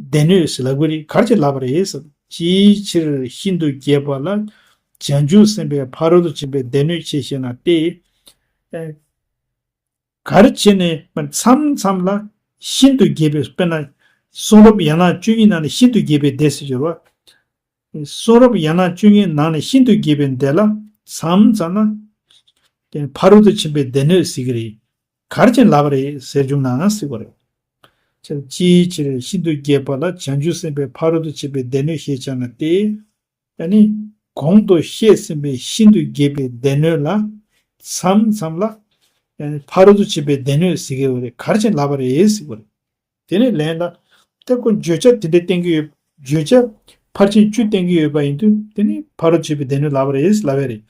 སྡེ་སྣོད་ཟེར་ལབ་ཀྱི་རེད། ག་རེ་བྱས་ལབ་པ་རེད་ཟེར། ཅིའི་ཕྱིར་ཤིན་ཏུ་རྒྱས་པ་ལ་བྱང་ཆུབ་སེམས་དཔའི་ཕ་རོལ་ཏུ་ཕྱིན་པའི་སྡེ་སྣོད་ཅེས་བྱ་ན་སྟེ། ག་རེ་བྱས་ནས་མཚམས་མཚམས་ལ་ཤིན་ཏུ་རྒྱས་པའི། དཔེར་ན་གསུང་རབ་ཡན་ལག་བཅུ་གཉིས་ནང་ནས་ཤིན་ཏུ་རྒྱས་པའི་སྡེ་ཟེར་གྱི་རེད་བ། གསུང་རབ་ཡན་ལག་བཅུ་གཉིས་ནང་ནས་ཤིན་ཏུ་རྒྱས་པའི་སྡེ་ལ་མཚམས་མཚམས་ལ་ཕ་རོལ་ཏུ་ཕྱིན་པའི་སྡེ་སྣོད་ཟེར་གྱི་རེད། ག་རེ་བྱས་ལབ་པ་རེད་ཟེར་བྱུང་ན་ཟེར་བ་རེད། ཅིའི་ཕྱིར་ཤིན་ཏུ་རྒྱས་པ་ལ་བྱང་ཆུབ་སེམས་དཔའི་ཕ་རོལ་ཏུ་ཕྱིན་པའི་སྡེ་སྣོད་ཞེས་བྱ་ན་སྟེ། ཨ་ནི་གོང་དུ་བཤད་ཟིན་པའི་ཤིན་ཏུ་རྒྱས་པའི་སྡེ་སྣོད་ལ་མཚམས་མཚམས་ལ། ཨ་ནི་ཕ་རོལ་ཏུ་ཕྱིན་པའི་སྡེ་སྣོད་ཟེར་གྱི་ཡོད་རེད། ག་རེ་བྱས་ལབ་པ་རེད་ཟེར་བ་རེད། དེ་ནས་ལན་ལ། ད་ཁོ་བརྗོད་བྱ་དེ་འདྲ་བསྟན་གྱི་ཡོད། བརྗོད་བྱ་ཕར་ཕྱིན་བཅུ་བསྟན་གྱི་ཡོད་པ་ཡིན་དུས། དེ་ནི་ཕ་རོལ་ཏུ་ཕྱིན་པའི་སྡེ་སྣོད་ལབ་པ་རེད་ལབ་པ་རེད།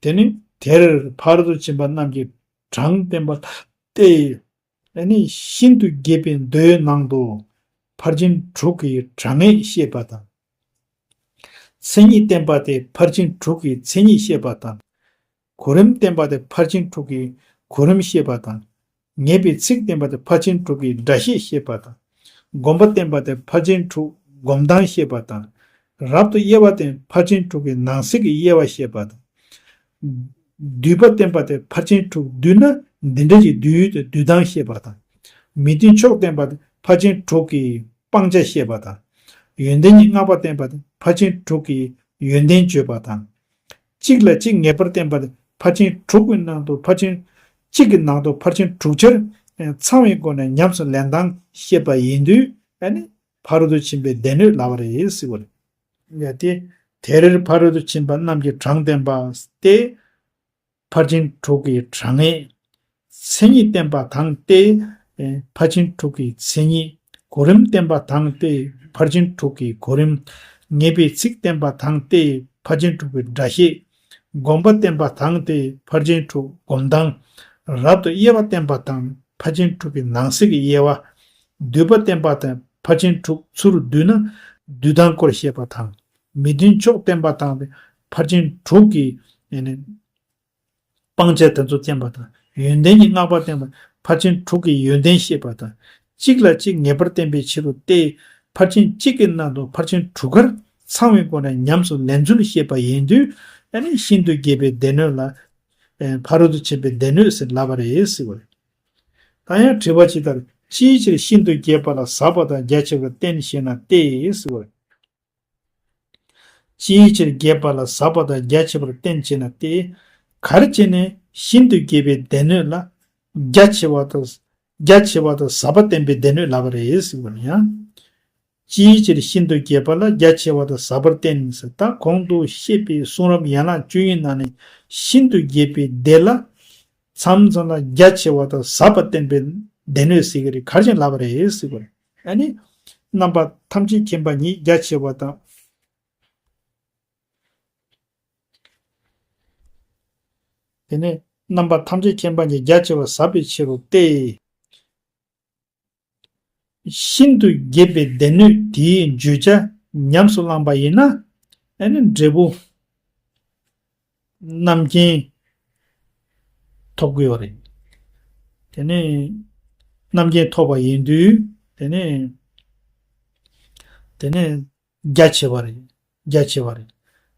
དེ་ནི་དེར་ཕ་རོལ་ཏུ་ཕྱིན་པ་རྣམས་ཀྱི་གྲངས་བསྟན་པ་སྟེ། ཨ་ནི་ཤིན་ཏུ་རྒྱས་པའི་མདོའི་ནང་དུ་ཕར་ཕྱིན་དྲུག་གི་གྲངས་ངེས་བཤད་པ་དང་། མཚན་ཉིད་བསྟན་པ་སྟེ་ཕར་ཕྱིན་དྲུག་གི་མཚན་ཉིད་བཤད་པ་དང་། གོ་རིམ་བསྟན་པ་སྟེ་ཕར་ཕྱིན་དྲུག་གི་གོ་རིམ་བཤད་པ་དང་། ངེས་པའི་ཚིག་བསྟན་པ་སྟེ་ཕར་ཕྱིན་དྲུག་གི་སྒྲ་བཤད་བཤད་པ་དང་། སྒོམ་པ་བསྟན་པ་སྟེ་ཕར་ཕྱིན་དྲུག་སྒོམ་སྟངས་བཤད་པ་དང་། རབ་ཏུ་དབྱེ་བ་སྟེ་ཕར་ཕྱིན་དྲུག་གི་ནང་གསེས་ཀྱི་དབྱེ་བ་བཤད་པ་དང་། བསྡུས་པ་བསྟན་པ་སྟེ་ཕར་ཕྱིན་དྲུག་བསྡུས་ན་འདི་འདྲ་ཞིག་བསྡུས་ཏེ་བསྡུས་སྟངས་བཤད་པ་དང་། མི་མཐུན་ཕྱོགས་བསྟན་པ་སྟེ་ཕར་ཕྱིན་དྲུག་གི་སྤང་བྱ་བཤད་པ་དང་། ཡོན་ཏན་གྱི་བསྔགས་པ་བསྟན་པ་སྟེ་ཕར་ཕྱིན་དྲུག་གི་ཡོན་ཏན་བརྗོད་པ་དང་། གཅིག་ལ་གཅིག་ངེས་པར་བསྟན་པ་སྟེ་ཕར་ཕྱིན་དྲུག་གི་ནང་དུ་ཕར་ཕྱིན་གཅིག་གི་ནང་དུ་ཕར་ཕྱིན་དྲུག་ཆར་ཚང་བའི་སྒོ་ནས་ཉམས་སུ་ལེན་སྟངས་བཤད་པ་ཡིན་དུས། ཨ་ནི་ཕ་རོལ་ཏུ་ཕྱིན་པའི་སྡེ་སྣོད་ལབ་པ་རེད་ཟེར་བ་རེད། ཡ་དེ། དེར་ཕ་རོལ་ཏུ་ཕྱིན་པ་རྣམས་ཀྱི་གྲངས་བསྟན་པ་སྟེ། ཕར་ཕྱིན་དྲུག་གི་གྲངས་ངེས། མཚན་ཉིད་བསྟན་པ་དང་སྟེ། ཕར་ཕྱིན་དྲུག་གི་མཚན་ཉིད། གོ་རིམ་བསྟན་པ་དང་སྟེ་ཕར་ཕྱིན་དྲུག་གི་གོ་རིམ། ངེས་པའི་ཚིག་བསྟན་པ་དང་སྟེ་ཕར་ཕྱིན་དྲུག་གི་སྒྲ་བཤད། སྒོམ་པ་བསྟན་པ་དང་སྟེ་ཕར་ཕྱིན་དྲུག་སྒོམ་སྟངས། རབ་ཏུ་དབྱེ་བ་བསྟན་པ་དང་ཕར་ཕྱིན་དྲུག་གི་ནང་གསེས་ཀྱི་དབྱེ་བ། བསྡུས་པ་བསྟན་པ་དང་ཕར་ཕྱིན་དྲུག་ཚུར་བསྡུས་ན་བསྡུས་སྟངས་སྐོར་བཤད་པ་དང་། མི་མཐུན་ཕྱོགས་བསྟན་པ་དང་ཕར་ཕྱིན་དྲུག་གི་སྤང་བྱ་དེ་ཚོ་བསྟན་པ་དང་། ཡོན་ཏན་གྱི་བསྔགས་པ་བསྟན་པ་ཕར་ཕྱིན་དྲུག་གི་ཡོན་ཏན་བཤད་པ་དང་། གཅིག་ལ་གཅིག་ངེས་པར་བསྟན་པའི་ཕྱིར་རོ་སྟེ། ཕར་ཕྱིན་གཅིག་གི་ནང་དུ་ཕར་ཕྱིན་དྲུག་ཀར་ཚང་བའི་སྒོ་ནས་ཉམས་སུ་ལེན་ཚུལ་བཤད་པ་ཡིན་དུས། ཨ་ནི་ཤིན་ཏུ་རྒྱས་པའི་སྡེ་སྣོད་ལ། ཕ་རོལ་ཏུ་ཕྱིན་པའི་སྡེ་སྣོད་ཟེར་ལབ་པ་རེད་ཟེར་བ་རེད། ད་ཡང་དྲི་བ་ཇི་ལྟར། ཅིའི་ཕྱིར་ཤིན་ཏུ་རྒྱས་པ་ལ་ཟབ་པ་དང་རྒྱ་ཆེ་བར་བསྟན་ཞེ་ན་སྟེ་ཟེར་བ་རེད། ཅིའི་ཕྱིར་རྒྱས་པ་ལ་ཟབ་པ་དང་རྒྱ་ཆེ་བར་བསྟན་ཅེ་ན་སྟེ། ག་རེ་བྱས་ནས་ཤིན་ཏུ་རྒྱས་པའི་སྡེ་སྣོད་ལ་རྒྱ་ཆེ་བ་དང་། རྒྱ་ཆེ་བ་དང་ཟབ་པ་བསྟན་པའི་སྡེ་སྣོད་ལབ་པ་རེད་ཟེར་བ་ཡང་། ཅིའི་ཕྱིར་ཤིན་ཏུ་རྒྱས་པ་ལ་རྒྱ་ཆེ་བ་དང་ཟབ་པར་བསྟན་ཟེར། ད་གོང་དུ་བཤད་པའི་གསུང་རབ་ཡན་ལག་བཅུ་གཉིས་ནང་ནས་ཤིན་ཏུ་རྒྱས་པའི་སྡེ་ལ། མཚམས་མཚམས་ལ་རྒྱ་ཆེ་བ་དང་ཟབ་པ་བསྟན་པའི་སྡེ་སྣོད་ཟེར་གྱི་རེད། ག་རེ་བྱས་ལབ་པ་རེད་ཟེར་བ་རེད། ཨ་ནི། རྣམ་པ་ཐམས་ཅད་མཁྱེན་པ་ཉིད་རྒྱ་ཆེ་བ་དང་། དེ་ནས་རྣམ་པ་ཐམས་ཅད་མཁྱེན་པ་ཉིད་རྒྱ་ཆེ་བ་ཟབ་པའི་ཕྱིར་རོ་སྟེ། ཤིན་ཏུ་རྒྱས་པའི་སྡེ་སྣོད་དེའི་བརྗོད་བྱ་ཉམས་སུ་བླངས་པ་ཡིན་ན། ཨ་ནི་འབྲས་བུ་རྣམ་མཁྱེན་ཐོབ་དགོས་པ་རེད། དེ་ནས་རྣམ་མཁྱེན་ཐོབ་པ་ཡིན་དུས། དེ་ནས་དེ་ནས་རྒྱ་ཆེ་བ་རེད། རྒྱ་ཆེ་བ་རེད།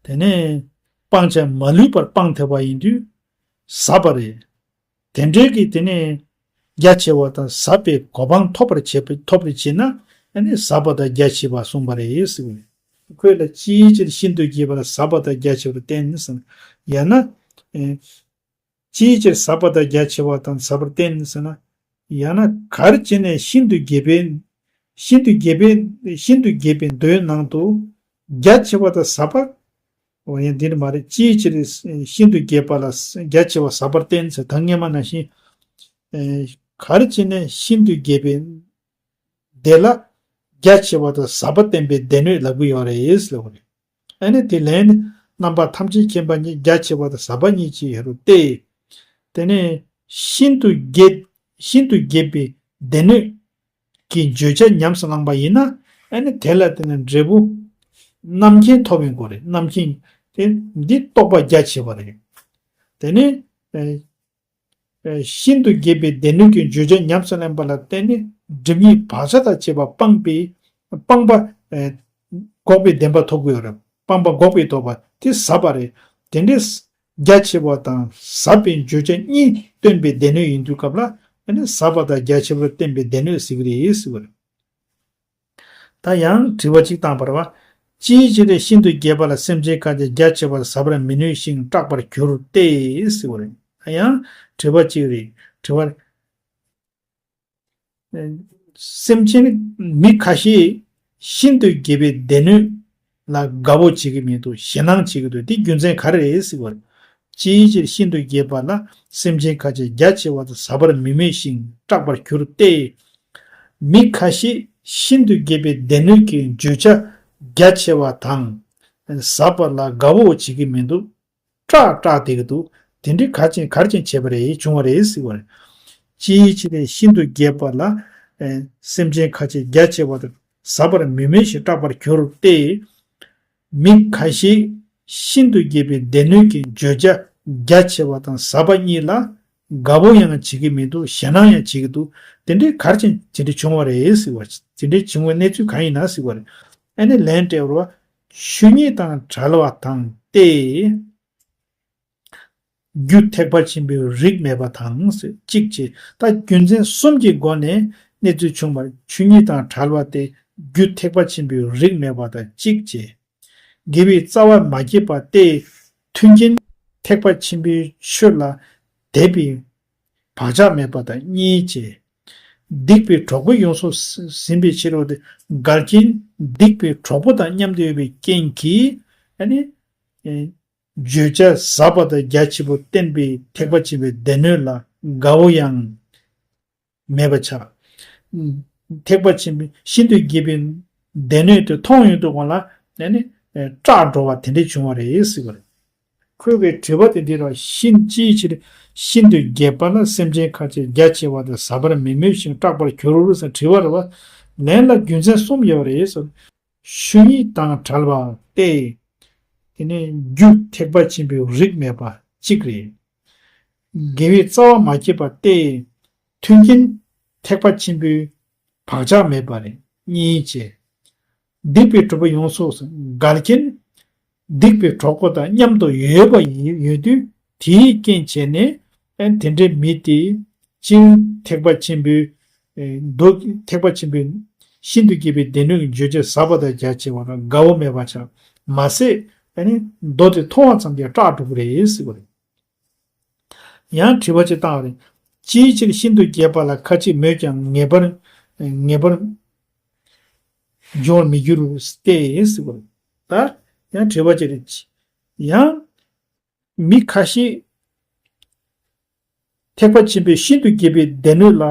དེ་ནས་སྤང་བྱ་མ་ལུས་པར་སྤང་ཐུབ་པ་ཡིན་དུས་ཟབ་པ་རེད། དེ་འདྲའི་གི་དེ་ནས་རྒྱ་ཆེ་བ་དང་ཟབ་པའི་གོ་འཕང་ཐོབ་པར་བྱེད་པ་ཐོབ་པར་བྱེད་ན་ཨ་ནི་ཟབ་པ་དང་རྒྱ་ཆེ་བ་གསུངས་པ་རེད་ཟེར་བ་རེད། ཁོས་ལ་ཅིའི་ཕྱིར་ཤིན་ཏུ་རྒྱས་པ་ལ་ཟབ་པ་དང་རྒྱ་ཆེ་བར་བསྟན་ཟེར་ན། ཡང་ན། ཨེ། ཅིའི་ཕྱིར་ཟབ་པ་དང་རྒྱ་ཆེ་བ་དང་ཟབ་པར་བསྟན་ཟེར་ན། ཡང་ན་གར་བྱས་ནས་ཤིན་ཏུ་རྒྱས་པའི། ཤིན་ཏུ་རྒྱས་པའི་ཤིན་ཏུ་རྒྱས་པའི་མདོའི་ནང་དུ་རྒྱ་ཆེ་བ་དང་ཟབ་པ། འོ་ཡང་འདི་ནི་མ་རེད། ཅིའི་ཕྱིར་ཤིན་ཏུ་རྒྱས་པ་ལ་རྒྱ་ཆེ་བ་ཟབ་པར་བསྟན་ཟེར། ད་སྔས་མ་ནང་བཞིན། ཨེ། གར་བྱས་ནས་ཤིན་ཏུ་རྒྱས་པའི་དེ་ལ་རྒྱ་ཆེ་བ་དང་ཟབ་པ་བསྟན་པའི་སྡེ་སྣོད་ལབ་ཀྱི་ཡོད་རེད་ལབ་པ་རེད། ཨ་ནི་དེ་ལན་ནི་རྣམ་པ་ཐམས་ཅད་མཁྱེན་པ་ཉིད་རྒྱ་ཆེ་བ་དང་ཟབ་པ་ཉིད་ཅེས་ཡོད་རུང་སྟེ། དེ་ནས་ཤིན་ཏུ་རྒྱས་ཤིན་ཏུ་རྒྱས་པའི་སྡེ་སྣོད་ཀྱི་བརྗོད་བྱ་ཉམས་སུ་བླངས་པ་ཡིན་ན། ཨ་ནི་དེ་ལ་དེ་ནི་འབྲས་བུ་རྣམ་མཁྱེན་ཐོབ་ཡོང་གི་རེད། རྣམ་མཁྱེན་དེ་འདི་རྟོགས་པ་རྒྱ་ཆེ་བ་རེད། དེ་ནས། ཤིན་ཏུ་རྒྱས་པའི་སྡེ་སྣོད་ཀྱི་བརྗོད་བྱ་ཉམས་སུ་ལེན་པ་ལ་བརྟེན་ནས་སྒྲིབ་གཉིས་བག་ཆགས་དང་བཅས་པ་སྤངས་པའི་སྤངས་པ་འགོག་པའི་བདེན་པ་ཐོབ་ཀྱི་ཡོད་རེད། སྤངས་པ་འགོག་པའི་ལྡོག་པ་དེ་ཟབ་པ་རེད། དེ་འདྲའི་རྒྱ་ཆེ་བ་དང་ཟབ་པའི་བརྗོད་བྱ་གཉིས་སྟོན་པའི་སྡེ་སྣོད་ཡིན་དུས་སྐབས་ལ་ཨ་ནི་ཟབ་པ་དང་རྒྱ་ཆེ་བར་བསྟན་པའི་སྡེ་སྣོད་ཟེར་གྱི་རེད་ཟེར་བ་རེད། ད་ཡང་དྲི་བ་གཅིག་བཏང་བ་རེད་བ། ཅིའི་ཕྱིར་ཤིན་ཏུ་རྒྱས་པ་ལ་སེམས་ཅན་ཁ་ཅིག་རྒྱ་ཆེ་བ་ཟབ་པར་མི་ནུས་ཤིང་སྐྲག་པར་འགྱུར་ཏེ་ཟེར་བ་རེད། ད་ཡང་དྲི་བ་གཅིག་རེད། དྲི་བ། སེམས་ཅན་མི་ཁ་ཤས་ཤིན་ཏུ་རྒྱས་པའི་སྡེ་སྣོད་ལ་དགའ་བོ་བྱེད་ཀྱི་མི་འདུག་ཞེད་སྣང་བྱེད་ཀྱི་འདུག་འདི་རྒྱུ་མཚན་ག་རེ་རེད་ཟེར་བ་རེད། ཅིའི་ཕྱིར་ཤིན་ཏུ་རྒྱས་པ་ལ་སེམས་ཅན་ཁ་ཅིག་རྒྱ་ཆེ་བ་དང་ཟབ་པར་མི་མོས་ཤིང་སྐྲག་པར་འགྱུར་ཏེ། མི་ཁ་ཤས་ཤིན་ཏུ་རྒྱས་པའི་སྡེ་སྣོད་ཀྱི་བརྗོད་བྱ་རྒྱ་ཆེ་བ་དང་ཟབ་པ་ལ་དགའ་བོ་བྱེད་ཀྱི་མི་འདུག་སྐྲག་སྐྲག་བསྡད་ཀྱི་འདུག་དེ་འདྲའི་ག་རེ་བྱས་ག་རེ་བྱས་བྱས་པ་རེད། བྱུང་བ་རེད་ཟེར་བ་རེད། ཅིའི་ཕྱིར་ཤིན་ཏུ་རྒྱས་པ་ལ་སེམས་ཅན་ཁ་ཅིག་རྒྱ་ཆེ་བ་དང་ཟབ་པར་མི་མོས་ཤིང་སྐྲག་པར་འགྱུར་ཏེ། མི་ཁ་ཤས་ཤིན་ཏུ་རྒྱས་པའི་སྡེ་སྣོད་ཀྱི་བརྗོད་བྱ་རྒྱ་ཆེ་བ་དང་ཟབ་པ་གཉིས་ལ་དགའ་བོ་ཡང་བྱེད་ཀྱི་མི་འདུག་ཞེད་སྣང་ཡང་བྱེད་ཀྱི་འདུག་དེ་འདྲའི་ག་རེ་བྱས་དེ་འདྲ་བྱུང་བ་རེད་ཟེར་བ། དེ་འདྲའི་བྱུང་བའི་གནས་ཚུལ་གང་ཡིན་ན་ཟེར་བ་རེད། ཨ་ནི་ལན་སྤྲད་པ་རེད་བ། ཆོས་ཉིད་དང་བྲལ་བ་དང་སྟེ། རྒྱུ་ཐེག་པ་ཆེན་པོའི་རིགས་མེད་པ་དང་གཅིག་བྱས། ད་རྒྱུ་མཚན་གསུམ་གྱི་སྒོ་ནས་གནས་ཚུལ་བྱུང་བར་ཆོས་ཉིད་དང་བྲལ་བ་སྟེ་རྒྱུ་ཐེག་པ་ཆེན་པོའི་རིགས་མེད་པ་དང་གཅིག་བྱས། དགེ་བའི་རྩ་བ་མ་སྐྱེས་པ་སྟེ། མཐུན་རྐྱེན་ཐེག་པ་ཆེན་པོའི་ཆོས་ལ་དད་པའི་བག་ཆགས་མེད་པ་དང་གཉིས་བྱས། སྡིག་པའི་གྲོགས་པོ་ཡོངས་སུ་ཟིན་པའི་ཕྱིར་རོ། དེ་འགལ་རྐྱེན་སྡིག་པའི་གྲོགས་པོ་དང་མཉམ་དུ་ཡོད་པའི་རྐྱེན་གྱིས་ཨ་ནི། བརྗོད་བྱ་ཟབ་པ་དང་རྒྱ་ཆེ་པོ་བསྟན་པའི་ཐེག་པ་ཆེན་པོའི་སྡེ་སྣོད་ལ་དགའ་བོ་ཡང་མེད་པ་ཆགས། ཐེག་པ་ཆེན་པོའི་ཤིན་ཏུ་རྒྱས་པའི་སྡེ་སྣོད་དེ་མཐོང་ཡོང་དུས་སྒང་ལ་ཨ་ནི་སྐྲག་འགྲོ་བ་དེ་འདྲ་བྱུང་བ་རེད་ཟེར་བ་རེད། ཁོས་གི་དྲི་བ་དེ་འདི་ར་ཤིན་ཅིའི་ཕྱིར་ཤིན་ཏུ་རྒྱས་པ་ལ་སེམས་ཅན་ཁ་ཅིག་རྒྱ་ཆེ་བ་དང་ཟབ་པར་མི་མོས་ཤིང་སྐྲག་པར་འགྱུར་ཟེར་དྲི་བ་རེད་བ། ལན་ལ་རྒྱུ་མཚན་གསུམ་ཡོད་རེད་ཟེར། ཆོས་ཉིད་དང་བྲལ་བ་སྟེ། དེ་ནས་རྒྱུ་ཐེག་པ་ཆེན་པོའི་རིགས་མེད་པ་གཅིག་རེད། དགེ་བའི་རྩ་བ་མ་སྐྱེས་པ་སྟེ། མཐུན་རྐྱེན་ཐེག་པ་ཆེན་པོའི་བག་ཆགས་མེད་པ་རེད་གཉིས་བྱས། སྡིག་པའི་གྲོགས་པོ་ཡོངས་སུ་འགལ་རྐྱེན་སྡིག་པའི་གྲོགས་པོ་དང་མཉམ་དུ་ཡོད་པ་ཡིན་ཡོད་དུས་དེའི་རྐྱེན་བྱས་ནས་ཨ་དེ་འདྲའི་མི་དེ་སྤྱིར་ཐེག་པ་ཆེན་པོའི་མདོ་ཐེག་པ་ཆེན་པོའི་ཤིན་ཏུ་རྒྱས་པའི་སྡེ་སྣོད་ཀྱི་བརྗོད་བྱ་ཟབ་པ་དང་རྒྱ་ཆེ་བ་ལ་དགའ་བོ་མེད་པ་ཆགས་མ་ཟད་ཨ་ནི་མདོ་དེ་མཐོང་བ་ཙམ་གྱིས་སྐྲག་འགྲོ་གི་རེད་ཟེར་བ་རེད། ཡང་དྲི་བ་ཅིག་བཏང་བ་རེད། ཅིའི་ཕྱིར་ཤིན་ཏུ་རྒྱས་པ་ལ་ཁ་ཅིག་མོས་ཀྱང་ངེས་པར་ངེས་པར་འབྱུང་བར་མི་འགྱུར་ཏེ་ཟེར་བ་རེད། ད་ཡང་དྲི་བ་ཅིག་རེད། ཡང་མི་ཁ་ཤས་ཐེག་པ་ཆེན་པོའི་ཤིན་ཏུ་རྒྱས་པའི་སྡེ་སྣོད་ལ་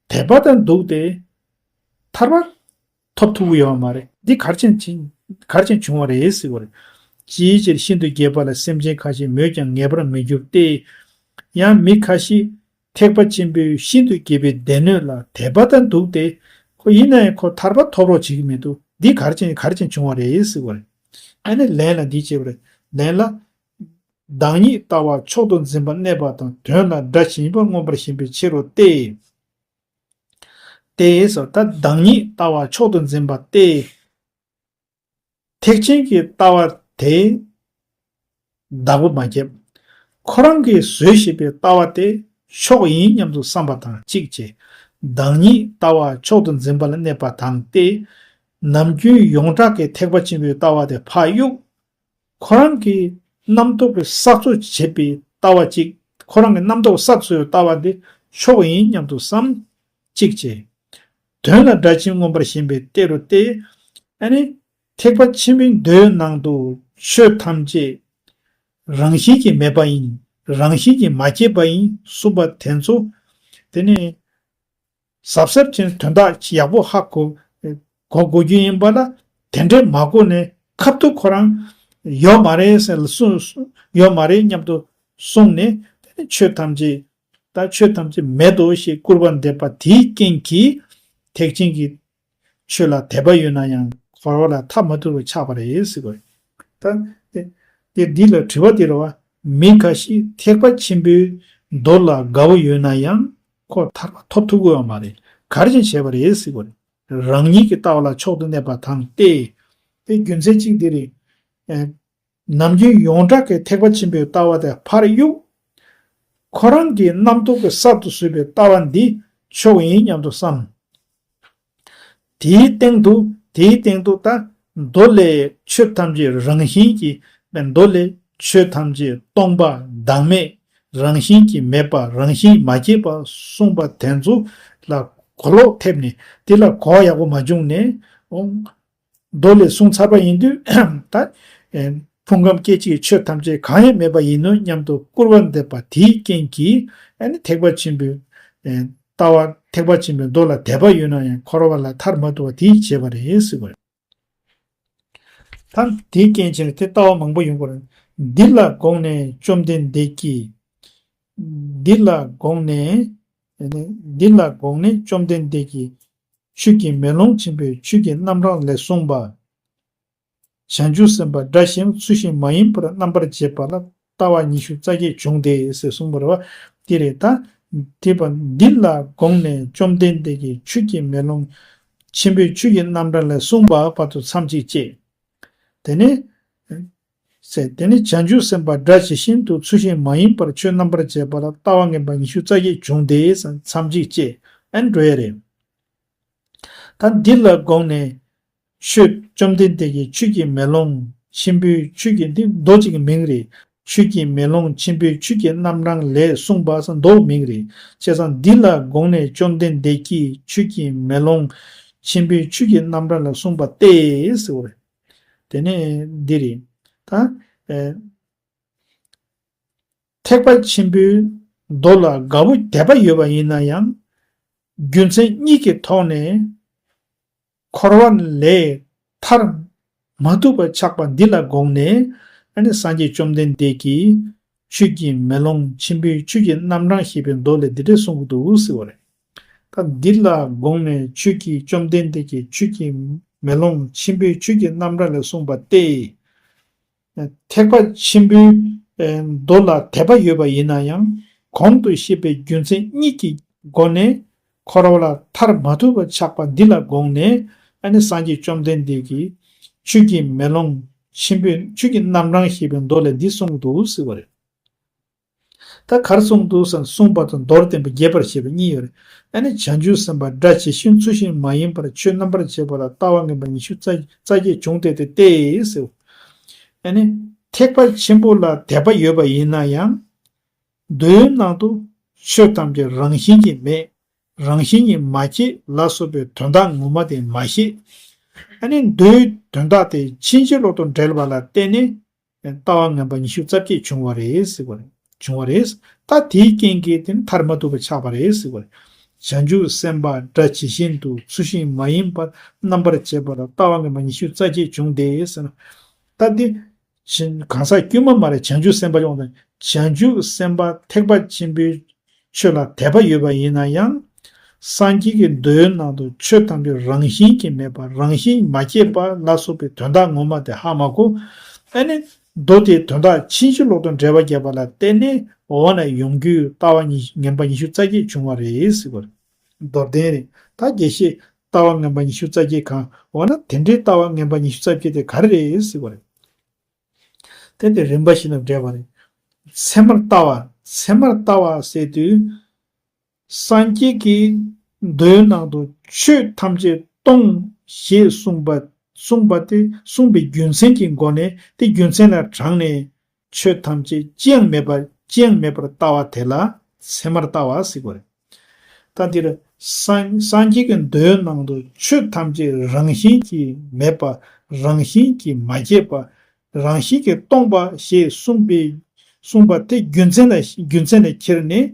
དད་པ་དང་འདུག་སྟེ་ཐར་པ་ཐོབ་ཐུབ་ཀྱི་ཡོད་མ་རེད། འདི་གར་ཅན་ཅིང་གར་ཅན་བྱུང་བ་རེད་ཟེར་བ་རེད། ཅིའི་ཕྱིར་ཤིན་ཏུ་རྒྱས་པ་ལ་སེམས་ཅན་ཁ་ཤས་མོས་ཀྱང་ངེས་པར་མི་འགྱུར་ཏེ། ཡང་མི་ཁ་ཤས་ཐེག་པ་ཆེན་པོའི་ཤིན་ཏུ་རྒྱས་པའི་སྡེ་སྣོད་ལ་དད་པ་དང་འདུག་སྟེ། ཁོ་ཡིན་ན་ཡང་ཁོ་ཐར་པ་ཐོབ་རོགས་བྱེད་ཀྱི་མི་འདུག་འདི་གར་ཅན་གར་ཅན་བྱུང་བ་རེད་ཟེར་བ་རེད། ཨ་ནི་ལན་ལ་འདི་བྱས་པ་རེད། ལན་ལ། བདག་ཉིད་ལྟ་བ་མཆོག་ཏུ་འཛིན་པ་གནས་པ་དང་དོན་ལ་དགྲ་ཞེན་པ་མངོན་པར་ཞེན་པའི་ཕྱིར་རོ་སྟེ། ཏེ་སོ། ད་བདག་ཉིད་ལྟ་བ་མཆོག་ཏུ་འཛིན་པ་སྟེ། ཐེག་ཆེན་གྱི་ལྟ་བ་དེ་ བདག་པོ་མ་བརྒྱབ། ཁོ་རང་གིས་བཟོད་ཤེས་པའི་ལྟ་བ་དེ་མཆོག་ཡིན་སྙམ་དུ་བསམ་པ་དང་གཅིག་བྱས། བདག་ཉིད་ལྟ་བ་མཆོག་ཏུ་འཛིན་པ་ལ་གནས་པ་དང་སྟེ། ནམ་རྒྱུན་ཡོངས་གྲགས་ཀྱི་ཐེག་པ་ཆེན་པོའི་ལྟ་བ་དེ་ཕར་གཡུག་ཁོ་རང་གིས་རྣམ་རྟོག་གི་གསར་གཏོད་བྱེད་པའི་ལྟ་བ་ཅིག་ཁོ་རང་གི་རྣམ་རྟོག་གསར་གཏོད་ཀྱི་ལྟ་བ་འདི་མཆོག་ཡིན་སྙམ་དུ་བསམ། གཅིག་བྱས། དོན་ལ་སྒྲ་གཅིག་མངོན་པར་ཞེན་པའི་ལྟས་རུ་སྟེ། ཨ་ནི། ཐེག་པ་ཆེན་པོའི་མདོའི་ནང་དུ་ཆོས་ཐམས་ཅད་རང་བཞིན་གྱིས་མེད་པ་ཡིན། རང་བཞིན་གྱིས་མ་སྐྱེས་པ་ཡིན་གསུངས་པ་དེ་ཚོ། དེ་ནི། གཟབ་གཟབ་བྱས་ནས་དོན་དག་ཡག་པོ་ཧ་གོ་གོ་དགོས་རྒྱུ་ཡིན་པ་ལ། དེ་འདྲས་མ་གོ་ནས་ཁ་ཐུག་ཁོ་རང་ཡོད་མ་རེད་ཟེར་ལ་གསུངས། ཡོད་མ་རེད་སྙམ་དུ་གསུངས་ནས། དེ་ནི་ཆོས་ཐམས་ཅད་ད་ཆོས་ཐམས་ཅད་མེད་དོ་ཞེས་སྐུར་པ་འདེབས་པ་དེའི་རྐྱེན་གྱིས། ཐེག་ཆེན་གྱི་ཆོས་ལ་དད་པ་ཡོད་ན་ཡང་འཁོར་བ་ལ་ཐར་མ་ཐུབ་པར་ཆགས་པ་རེད་ཟེར་གོ། ད་དེ་དེ་འདི་ལ་དྲི་བ་དེ་རེད་བ། མི་ཁ་ཤས་ཐེག་པ་ཆེན་པོའི་མདོ་ལ་དགའ་བོ་ཡོད་ན་ཡང་ཁོ་ཐར་པ་ཐོབ་ཐུབ་ཀྱི་ཡོད་མ་རེད། ག་རེ་བྱས་བྱས་པ་རེད་ཟེར་གོ། རང་ཉིད་ཀྱི་ལྟ་བ་ལ་མཆོག་ཏུ་གནས་པ་དང་སྟེ། དེ་རྒྱུ་མཚན་གཅིག་འདི་རེད། ཨེ། ནམ་རྒྱུན་ཡོངས་གྲགས་ཀྱི་ཐེག་པ་ཆེན་པོའི་ལྟ་བ་དེ་ཕར་གཡུག་ཁོ་རང་གི་རྣམ་རྟོག་གིས་གསར་དུ་བཟོས་པའི་ལྟ་བ་འདི་མཆོག་ཡིན་སྙམ་དུ་བསམ། དེའི་སྟེང་དུ་དེའི་སྟེང་དུ་ད་མདོ་ལས་ཆོས་ཐམས་ཅད་རང་བཞིན་གྱིས། མདོ་ལས་ཆོས་ཐམས་ཅད་སྟོང་པ་བདག་མེད་རང་བཞིན་གྱིས་མེད་པ་རང་བཞིན་མ་སྐྱེས་པ་གསུངས་པ་དེ་ཚོ་ལ་གོ་ལོག་ཐེབས་ནས། དེ་ལ་གོ་བ་ཡག་པོ་མ་བྱུང་ནས། མདོ་ལས་གསུངས་ཚར་བ་ཡིན་དུས་ད། ཨེ། ཕུང་ཁམས་སྐད་ཅིག་གི་ཆོས་ཐམས་ཅད་གང་ཡང་མེད་པ་ཡིན་ནོ་སྙམ་དུ་སྐུར་བ་འདེབས་པ་དེའི་རྐྱེན་གྱིས། ཨ་ནི་ཐེག་པ་ཆེན་པོའི་ཨེ། ལྟ་བ་ཐེག་པ་ཆེན་པོའི་མདོ་ལ་དད་པ་ཡོད་ན་ཡང་འཁོར་བ་ལ་ཐར་མ་ཐུབ་པ་དེས་བྱས་པ་རེད་ཟེར་བ་རེད། ད་དེའི་རྐྱེན་བྱས་ནས་དེ་ལྟ་བ་མང་པོ་ཡོང་གི་རེད། འདི་ལ་དགོངས་ནས་བཅོམ་ལྡན་འདས་ཀྱིས། འདི་ལ་དགོངས་ནས། འདི་ལ་དགོངས་ནས་བཅོམ་ལྡན་འདས་ཀྱིས། ཆོས་ཀྱི་མེ་ལོང་ཆེན་པོས་ཆོས་ཀྱི་རྣམ་གྲངས་ལས་གསུངས་པ། བྱང་ཆུབ་སེམས་དཔའ་སྒྲ་གཞན་ཚུལ་བཞིན་མ་ཡིན་པར་རྣམ་པར་འབྱེད་པ་ལ་ལྟ་བ་ཉི་ཤུ་རྩ་བརྒྱད་བྱུང་སྟེ་ཟེར་གསུངས་པ་རེད་བ། དེ་རེད་ད། དེ་བ་འདི་ལ་དགོངས་ནས་བཅོམ་ལྡན་འདས་ཀྱིས་ཆོས་ཀྱི་མེ་ལོང་ཆེན་པོས་ཆོས་ཀྱི་རྣམ་གྲངས་ལས་གསུངས་པ་བར་དུ་མཚམས་གཅིག་བཅད། དེ་ནས། ཟེར། དེ་ནས་བྱང་ཆུབ་སེམས་དཔའ་སྒྲ་ཇི་བཞིན་དུ་ཚུལ་བཞིན་མ་ཡིན་པར་ཆོས་རྣམ་པར་འབྱེད་པ་ལ་ལྟ་བ་ངན་པ་ཉི་ཤུ་རྩ་བརྒྱད་བྱུང་སྟེ་མཚམས་གཅིག་བཅད་ཨན་འགྲོ་ཡ་རེད། ད་འདི་ལ་དགོངས་ནས་ཆོས་བཅོམ་ལྡན་འདས་ཀྱིས་ཆོས་ཀྱི་མེ་ལོང་ཆེན་པོའི་ཆོས་ཀྱི་འདི་མདོ་གཅིག་གི་མིང་རེད། ཆོས་ཀྱི་མེ་ལོང་ཆེན་པོའི་ཆོས་ཀྱི་རྣམ་གྲངས་ལས་གསུངས་པ་ཟེར་མདོ་མིང་རེད། བྱས་ཙང་འདི་ལ་དགོངས་ནས་བཅོམ་ལྡན་འདས་ཀྱིས་ཆོས་ཀྱི་མེ་ལོང་ཆེན་པོའི་ཆོས་ཀྱི་རྣམ་གྲངས་ལ་གསུངས་པ་སྟེ་ཟེར་བ་རེད། དེ་ནས་འདི་རེད། ད། ཨེ། ཐེག་པ་ཆེན་པོའི་མདོ་ལ་དགའ་བོ་དད་པ་ཡོད་པ་ཡིན་ན་ཡང་། རྒྱུ་མཚན་གཉིས་ཀྱི་ཐོག་ནས་འཁོར་བ་ལས་ཐར་མ་ཐུབ་པ་ཆགས་པ་འདི་ལ་དགོངས་ནས། ཨ་ནི་སངས་རྒྱས་བཅོམ་ལྡན་འདས་ཀྱིས་ཆོས་ཀྱི་མེ་ལོང་ཆེན་པོའི་ཆོས་ཀྱི་རྣམ་གྲངས་ཞེས་པའི་མདོ་ལས་འདི་འདྲ་གསུང་གི་འདུག་ཟེར་བ་རེད། ད་འདི་ལ་དགོངས་ནས་ཆོས་ཀྱི་བཅོམ་ལྡན་འདས་ཀྱིས་ཆོས་ཀྱི་མེ་ལོང་ཆེན་པོའི་ཆོས་ཀྱི་རྣམ་གྲངས་ལས་གསུངས་པ་སྟེ། ཐེག་པ་ཆེན་པོའི་མདོ་ལ་དད་པ་ཡོད་པ་ཡིན་ན་ཡང་། གོང་དུ་བཤད་པའི་རྒྱུ་མཚན་གཉིས་ཀྱི་སྒོ་ནས་འཁོར་བ་ལ་ཐར་མ་ཐུབ་པ་ཆགས་པ་འདི་ལ་དགོངས་ནས། ཨ་ནི་སངས་རྒྱས་བཅོམ་ལྡན་འདས་ཀྱིས་ཆོས་ཀྱི་མེ་ལོང་ཆེན་པོའི་ཆོས་ཀྱི་རྣམ་གྲངས་ཞེས་པའི་མདོ་ལས་འདི་གསུངས་འདུག་ཟེར་བ་རེད། ད་གར་གསུངས་འདུག་ཟེར་གསུངས་པ་དང་མདོར་བསྟན་པ་རྒྱས་པར་བཤད་པ་གཉིས་ཡོད་རེད། ཨ་ནི་བྱང་ཆུབ་སེམས་དཔའ་སྒྲ་ཇི་བཞིན་ཚུལ་བཞིན་མ་ཡིན་པར་ཆོས་རྣམ་པར་འབྱེད་པ་ལ་ལྟ་བ་ངན་པ་ཉི་ཤུ་རྩ་རྩ་བརྒྱད་བྱུང་སྟེ་དེ་སྟེ་ཟེར། ཨ་ནི་ཐེག་པ་ཆེན་པོ་ལ་དད་པ་ཡོད་པ་ཡིན་ན་ཡང་། མདོའི་ནང་དུ་ཆོས་ཐམས་ཅད་རང་བཞིན་གྱིས་མེད། རང་བཞིན་གྱིས་མ་སྐྱེས་ལ་སོགས་པའི་དོན་དག་ངོ་མ་དེ་མ་ཤེས། ཨ་ནི་མདོའི་དོན་དག་དེ་ཕྱིན་ཅི་ལོག་ཏུ་འགྲེལ་བ་ལ་བརྟེན་ནས། ལྟ་བ་ངན་པ་ཉི་ཤུ་རྩ་བརྒྱད་བྱུང་བ་རེད་ཟེར་བ་རེད། བྱུང་བ་རེད། ད་དེའི་རྐྱེན་གྱིས་དེ་ནི་ཐར་མ་ཐུབ་པ་ཆགས་པ་རེད་ཟེར་བ་རེད། བྱང་ཆུབ་སེམས་དཔའ་སྒྲ་ཇི་བཞིན་དུ་ཚུལ་བཞིན་མ་ཡིན་པར་རྣམ་པར་འབྱེད་པ་ལ་ལྟ་བ་ངན་པ་ཉི་ཤུ་རྩ་བརྒྱད་བྱུང་སྟེ་ཟེར་ན། ད་འདི་གང་ཟག་དཀྱུས་མ་མ་རེད། བྱང་ཆུབ་སེམས་དཔའ་ཡོང་དང་། བྱང་ཆུབ་སེམས་དཔའ་ཐེག་པ་ཆེན་པོའི་ཆོས་ལ་དད་པ་ཡོད་པ་ཡིན་ན་ཡང་། སངས་རྒྱས་ཀྱི་མདོའི་ནང་དུ་ཆོས་ཐམས་ཅད་རང་བཞིན་གྱིས་མེད་པ་རང་བཞིན་མ་སྐྱེས་པ་ལ་སོགས་པའི་དོན་དག་ངོ་མ་དེ་ཧ་མ་གོ། ཨ་ནི་མདོ་དེའི་དོན་དག་ཕྱིན་ཅི་ལོག་ཏུ་འགྲེལ་བ་བརྒྱབ་པ་ལ་བརྟེན་ནས་འོ་ན་ཡོང་རྒྱུའི་ལྟ་བ་ཉི་ངན་པ་ཉི་ཤུ་རྩ་བརྒྱད་བྱུང་བ་རེད་ཟེར་བ་རེད། མདོར་བསྟན་རེད། ད་དགེ་བཤེས་ལྟ་བ་ངན་པ་ཉི་ཤུ་རྩ་བརྒྱད་གང་འོ་ན་དེ་འདྲའི་ལྟ་བ་ངན་པ་ཉི་ཤུ་རྩ་བརྒྱད་དེ་ག་རེ་རེད་ཟེར་བ་རེད། དེ་དེ་རིམ་པ་བཞིན་དུ་འགྲེལ་བ་རེད། ཚད་མར་ལྟ་བ། ཚད་མར་ལྟ་བ་ཟེར་དུས། སངས་རྒྱས་ཀྱི་མདོའི་ནང་དུ་ཆོས་ཐམས་ཅད་སྟོང་ཞེས་གསུངས་པ། གསུངས་པ་དེ་གསུངས་པའི་རྒྱུ་མཚན་གྱི་སྒོ་ནས། དེ་རྒྱུ་མཚན་ལ་དྲངས་ནས། ཆོས་ཐམས་ཅད་ཅི་ཡང་མེད་པ། ཅི་ཡང་མེད་པར་ལྟ་བ་དེ་ལ་ཚད་མར་ལྟ་བ་ཟེར་གྱི་རེད། ད་འདིར་སངས་སངས་རྒྱས་ཀྱི་མདོའི་ནང་དུ་ཆོས་ཐམས་ཅད་རང་བཞིན་གྱིས་མེད་པ། རང་བཞིན་གྱིས་མ་སྐྱེས་པ། རང་བཞིན་གྱིས་སྟོང་པ་ཞེས་གསུངས་པའི། གསུངས་པ་དེ་རྒྱུ་མཚན་ལ། རྒྱུ་མཚན་ལ་ཁྱེར་ནས།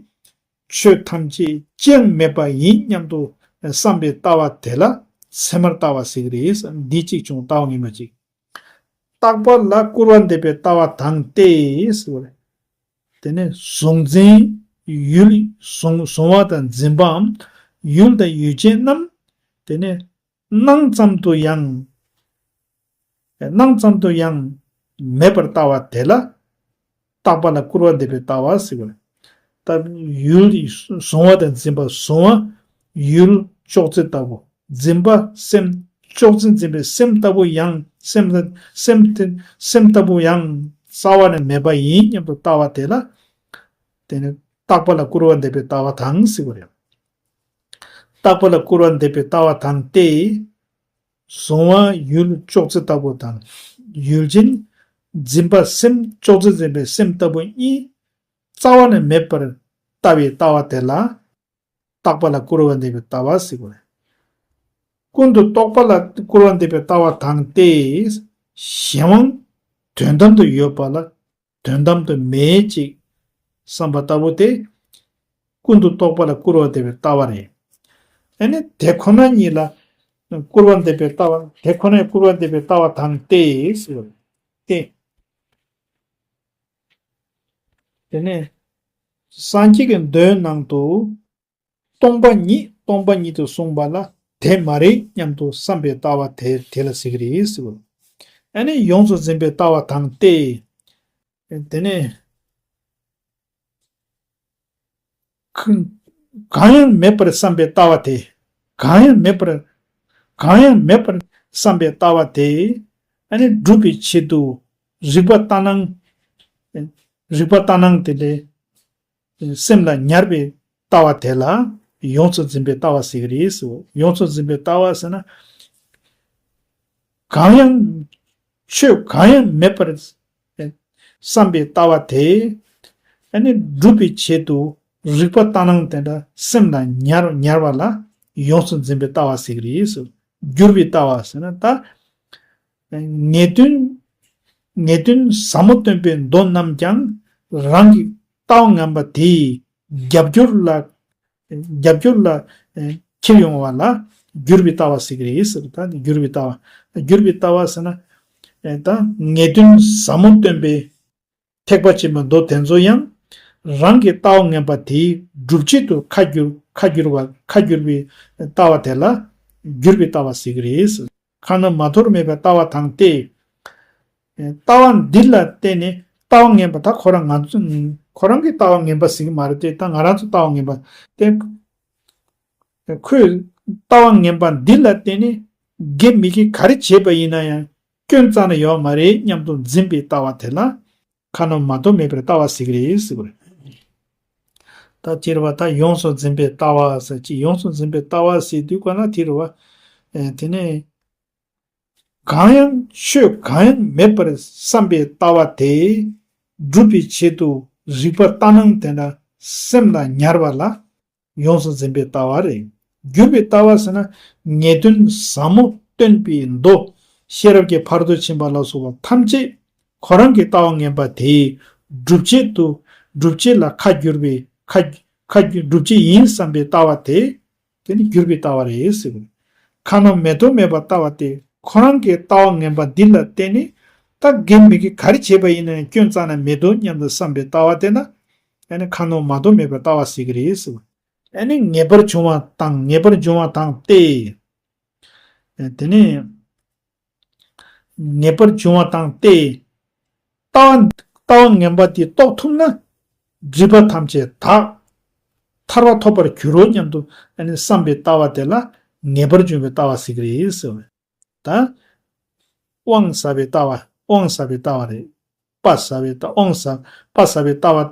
ཆོས་ཐམས་ཅད་ཅི་ཡང་མེད་པ་ཡིན་སྙམ་དུ་བསམ་པའི་ལྟ་བ་དེ་ལ་ཚད་མར་ལྟ་བ་ཟེར་གྱི་རེད། འདི་གཅིག་བྱུང་། ལྟ་བ་ངན་པ་གཅིག། རྟག་པ་ལ་སྐུར་བ་འདེབས་པའི་ལྟ་བ་དང་སྟེ་ཟེར་བ་རེད། དེ་ནས་གཟུང་འཛིན་ཡུལ། གཟུང་གཟུང་བ་དང་འཛིན་པའམ་ཡུལ་དང་ཡུལ་ཅན་རྣམས། དེ་ནས་སྣང་ཙམ་དུ་ཡང་། སྣང་ཙམ་དུ་ཡང་མེད་པར་ལྟ་བ་དེ་ལ། རྟག་པ་ལ་སྐུར་བ་འདེབས་པའི་ལྟ་བ་ཟེར་བ་རེད། ད་ཡུལ་གཟུང་བ་དང་འཛིན་པ། གཟུང་བ་ཡུལ་ཅོག་ཙེ་ལྟ་བུ། འཛིན་པ་སེམས། ཅོག་ཙེ་འཛིན་པའི་སེམས་ལྟ་བུ་ཡང་། སེམས་སེམས་སེམས་ལྟ་བུ་ཡང་རྩ་བ་ནས་མེད་པ་ཡིན་སྙམ་དུ་ལྟ་བ་དེ་ལ། དེ་ནི་རྟག་པ་ལ་སྐུར་བ་འདེབས་པའི་ལྟ་བ་དང་ཟེར་བ་རེད། རྟག་པ་ལ་སྐུར་བ་འདེབས་པའི་ལྟ་བ་དང་སྟེ། གཟུང་བ་ཡུལ་ཅོག་ཙེ་ལྟ་བུ་དང་། ཡུལ་ཅན་འཛིན་པ་སེམས། ཅོག་ཙེ་འཛིན་པའི་སེམས་ལྟ་བུ་གཉིས་རྩ་བ་ནས་མེད་པར་ལྟ་བའི་ལྟ་བ་དེ་ལ། རྟག་པ་ལ་སྐུར་བ་འདེབས་པའི་ལྟ་བ་ཟེར་གྱི་རེད། ཀུན་ཏུ་རྟོག་པ་ལ་སྐུར་བ་འདེབས་པའི་ལྟ་བ་དང་སྟེ། གཞན་དབང་དོན་དམ་དུ་ཡོད་པ་ལ་དོན་དམ་དུ་མེད་ཅིག་བསམ་པ་ལྟ་བུ་སྟེ། ཀུན་ཏུ་རྟོག་པ་ལ་སྐུར་བ་འདེབས་པའི་ལྟ་བ་རེད། ཨ་ནི་དེ་ཁོ་ན་ཉིད་ལ་སྐུར་བ་འདེབས་པའི་ལྟ་བ། དེ་ཁོ་ན་སྐུར་བ་འདེབས་པའི་ལྟ་བ་དང་སྟེ་ཟེར་བ་སྟེ། དེ་ནས་སངས་རྒྱས་ཀྱི་མདོའི་ནང་དུ། སྟོང་པ་ཉིད། སྟོང་པ་ཉིད་དུ་གསུངས་པ་ལ་དེ་མ་རེད་སྙམ་དུ་བསམ་པའི་ལྟ་བ་དེ་དེ་ལ་ཟེར་གྱི་རེད་ཟེར་བ། ཨ་ནི་ཡོངས་སུ་འཛིན་པའི་ལྟ་བ་དང་སྟེ། དེ་ནས་གང་ཡང་མེད་པར་བསམ་པའི་ལྟ་བ་དེ། གང་ཡང་མེད་པར། གང་ཡང་མེད་པར་བསམ་པའི་ལྟ་བ་དེ། ཨ་ནི་སྒྲུབ་པའི་ཆེད་དུ་རིག་པ་ལྟར་སྣང་། རིག་པ་ལྟར་སྣང་དེ་ལས། སེམས་ལ་ཉར་བའི་ལྟ་བ་དེ་ལ་ཡོངས་སུ་འཛིན་པའི་ལྟ་བ་ཟེར་གྱི་རེད་ཟེར། ཡོངས་སུ་འཛིན་པའི་ལྟ་བ་ཟེར་ན། གང་ཡང་། ཆོས་གང་ཡང་མེད་པར་བསམ་པའི་ལྟ་བ་དེ། ཨ་ནི་སྒྲུབ་པའི་ཆེད་དུ་རིག་པ་ལྟར་སྣང་དེ་འདྲ་སེམས་ལ་ཉར་ཉར་བ་ལ་ཡོངས་སུ་འཛིན་པའི་ལྟ་བ་ཟེར་གྱི་རེད་ཟེར། བསྒྱུར་བའི་ལྟ་བ་ཟེར་ན་ད། ངེས་དོན། ངེས་དོན་ཟབ་མོ་སྟོན་པའི་མདོ་རྣམས་ཀྱང་རང་གི་ལྟ་བ་ངན་པ་དེའི་རྒྱབ་སྐྱོར་ལ། རྒྱབ་སྐྱོར་ལ་ཁྱེར་ཡོང་བ་ལ་བསྒྱུར་བའི་ལྟ་བ་ཟེར་གྱི་རེད་ཟེར། ད་བསྒྱུར་བའི་ལྟ་བ། བསྒྱུར་བའི་ལྟ་བ་ཟེར་ན། ད་ངེས་དོན་ཟབ་མོ་སྟོན་པའི་ཐེག་པ་ཆེན་པོའི་མདོ་དེ་ཚོ་ཡང་རང་གི་ལྟ་བ་ངན་པ་དེའི་སྒྲུབ་བྱེད་དུ་ཁ་བསྒྱུར། ཁ་བསྒྱུར་བ། ཁ་བསྒྱུར་བའི་ལྟ་བ་དེ་ལ་བསྒྱུར་བའི་ལྟ་བ་ཟེར་གྱི་རེད། ཁ་ན་མ་ཐོར་མེད་པའི་ལྟ་བ་དང་སྟེ། ལྟ་བ་འདི་ལ་བརྟེན་ནས་ལྟ་བ་ངན་པ། ད་ཁོ་རང་ང་ཚོ་ཁོ་རང་གི་ལྟ་བ་ངན་པ་ཟེར་གྱི་མ་རེད་དེ། ད་ང་རང་ཚོ་ལྟ་བ་ངན་པ་དེ། ཁོས་ལྟ་བ་ངན་པ་འདི་ལ་བརྟེན་ནས་དགེ་མི་དགེ་ག་རེ་བྱས་པ་ཡིན་ན་ཡང་སྐྱོན་རྩ་ནས་ཡོད་མ་རེད་སྙམ་དུ་འཛིན་པའི་ལྟ་བ་དེ་ལ་ཁ་ན་མ་ཐོ་མེད་པའི་ལྟ་བ་ཟེར་གྱི་རེད་ཟེར་བ་རེད། ད་དེ་རེད་བ། ད་ཡོངས་སུ་འཛིན་པའི་ལྟ་བ་ཟེར་གྱི། ཡོངས་སུ་འཛིན་པའི་ལྟ་བ་ཟེར་དུས་ག་ན་དེ་རེད་བ། ཨེ་དེ་ནས་གང་ཡང་ཆོས་གང་ཡང་མེད་པར་བསམ་པའི་ལྟ་བ་དེ་སྒྲུབ་པའི་ཆེད་དུ་རིག་པ་ལྟར་སྣང་དེ་འདྲ་སེམས་ལ་ཉར་བ་ལ་ཡོངས་སུ་འཛིན་པའི་ལྟ་བ་རེད། བསྒྱུར་བའི་ལྟ་བ་ཟེར་ན་ངེས་དོན་ཟབ་མོ་སྟོན་པའི་མདོ། ཤེས་རབ་ཀྱི་ཕ་རོལ་ཏུ་ཕྱིན་པ་ལ་སོགས་པ་ཐམས་ཅད་ཁོ་རང་གི་ལྟ་བ་ངན་པ་དེའི་སྒྲུབ་བྱེད་དུ། སྒྲུབ་བྱེད་ལ་ཁ་བསྒྱུར་བའི། ཁ་ཁ་བསྒྱུར། སྒྲུབ་བྱེད་ཡིན་བསམ་པའི་ལྟ་བ་དེ། དེ་ནི་བསྒྱུར་བའི་ལྟ་བ་རེད་ཟེར་བ་རེད། ཁ་ན་མེ་ཏོག་མེད་པར་ལྟ་བ་སྟེ། ཁོ་རང་གི་ལྟ་བ་ངན་པ་འདི་ལ་བརྟེན་ནས་ད་དགེ་མི་དགེ་ག་རེ་བྱས་པ་ཡིན་ན་ཡང་སྐྱོན་རྩ་ནས་མེད་དོ་སྙམ་དུ་བསམ་པའི་ལྟ་བ་དེ་ན། ཨ་ནི་ཁ་ན་མ་ཐོ་མེད་པར་ལྟ་བ་ཟེར་གྱི་རེད་ཟེར་བ། ཨ་ནི་ངེས་པར་འབྱུང་བ་དང་། ངེས་པར་འབྱུང་བ་དང་སྟེ། དེ་ནས་ངེས་པར་འབྱུང་བ་དང་སྟེ། ལྟ་བ་ལྟ་བ་ངན་པ་དེ་རྟོགས་ཐུབ་ན་སྒྲིབ་པ་ཐམས་ཅད་དག་ཐར་པ་ཐོབ་པར་འགྱུར་རོ་སྙམ་དུ་ཨ་ནི་བསམ་པའི་ལྟ་བ་དེ་ལ་ངེས་པར་འབྱུང་བའི་ལྟ་བ་ཟེར་གྱི་རེད་ཟེར་བ། ད་དབང་ཟབ་པའི་ལྟ་བ། དབང་ཟབ་པའི་ལྟ་བ་རེད། པ་ཟ་བའི་ལྟ་དབང་ཟ་པ་ཟ་བའི་ལྟ་བ།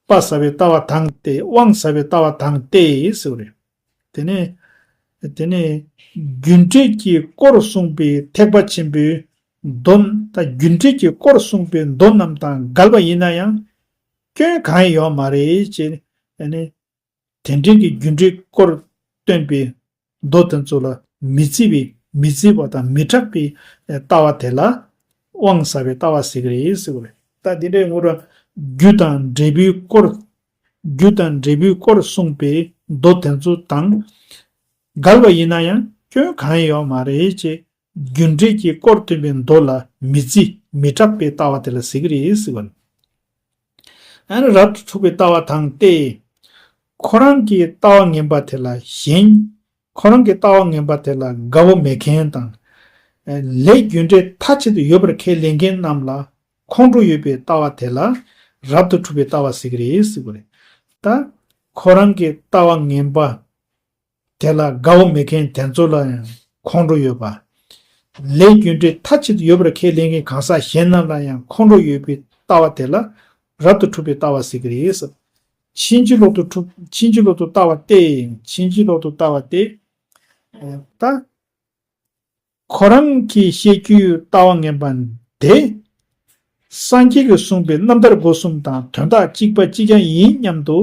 པ་ཟ་བའི་ལྟ་བ་དང་སྟེ། དབང་ཟ་བའི་ལྟ་བ་དང་སྟེ་ཟེར་བ་རེད། དེ་ནས་དེ་ནས་རྒྱུ་འབྲས་ཀྱི་སྐོར་གསུངས་པའི་ཐེག་པ་ཆེན་པོའི་མདོ། ད་རྒྱུ་འབྲས་ཀྱི་སྐོར་གསུངས་པའི་མདོ་རྣམས་དང་འགལ་བ་ཡིན་ན་ཡང་སྐྱོན་གང་ཡང་ཡོད་མ་རེད་ཅེས། ཨ་ནི་དེ་འདྲའི་གི་རྒྱུ་འབྲས་སྐོར་སྟོན་པའི་མདོ་དེ་ཚོ་ལ་མི་བརྩི་བའི་མི་བརྩི་བ་དང་མི་སྐྲག་པའི་ལྟ་བ་དེ་ལ་དབང་ཟ་བའི་ལྟ་བ་ཟེར་གི་རེད་ཟེར་བ་རེད། ད་དེ་འདྲའི་ངོ་ར་རྒྱུ་དང་འབྲས་བུའི་སྐོར། རྒྱུ་དང་འབྲས་བུའི་སྐོར་གསུངས་པའི་མདོ་དེ་ཚོ་དང་འགལ་བ་ཡིན་ན་ཡང་སྐྱོན་གང་ཡང་ཡོད་མ་རེད་ཅེས། རྒྱུ་འབྲས་ཀྱི་སྐོར་སྟོན་པའི་མདོ་ལ་མི་བརྩི་མི་སྐྲག་པའི་ལྟ་བ་དེ་ལ་ཟེར་གི་རེད་ཟེར་བ་ནི། ཨ་ནི་རབ་ཏུ་འཁྲུག་པའི་ལྟ་བ་དང་སྟེ། ཁོ་རང་གི་ལྟ་བ་ངན་པ་དེ་ལ་གཞན། ཁོ་རང་གི་ལྟ་བ་ངན་པ་དེ་ལ་དགའ་བོ་མེད་མཁན་དང་། ལས་རྒྱུ་འབྲས་མཐའ་གཅིག་ཏུ་ཡོད་པར་ཁས་ལེན་མཁན་རྣམས་ལ་ཁོང་ཁྲོ་ཡོད་པའི་ལྟ་བ་དེ་ལ་རབ་ཏུ་འཁྲུག་པའི་ལྟ་བ་ཟེར་གི་རེད་ཟེར་བ་རེད། ད་ཁོ་རང་གི་ལྟ་བ་ངན་པ་དེ་ལ་དགའ་བོ་མེད་མཁན་དེ་ཚོ་ལ་ཡང་ཁོང་ཁྲོ་ཡོད་པ། ལས་རྒྱུ་འབྲས་མཐའ་གཅིག་ཏུ་ཡོད་པར་ཁས་ལེན་མཁན་གང་ཟག་གཞན་རྣམས་ལ་ཡང་ཁོང་ཁྲོ་ཡོད་པའི་ལྟ་བ་དེ་ལ་རབ་ཏུ་འཁྲུག་པའི་ལྟ་བ་ཟེར་གི་རེད། ཕྱིན་ཅི་ལོག་ཏུ་འཁྲུག་ཕྱིན་ཅི་ལོག་ཏུ་ལྟ་བ་སྟེ། ཕྱིན་ཅི་ལོག་ཏུ་ལྟ་བ་སྟེ། ད་ཁོ་རང་གིས་བཤད་རྒྱུའི་ལྟ་བ་ངན་པ་དེ། སངས་རྒྱས་ཀྱིས་གསུངས་པའི་རྣམ་ཐར་སྒོ་གསུམ་དང་དོན་དག་གཅིག་པ་གཅིག་རྐྱང་ཡིན་སྙམ་དུ།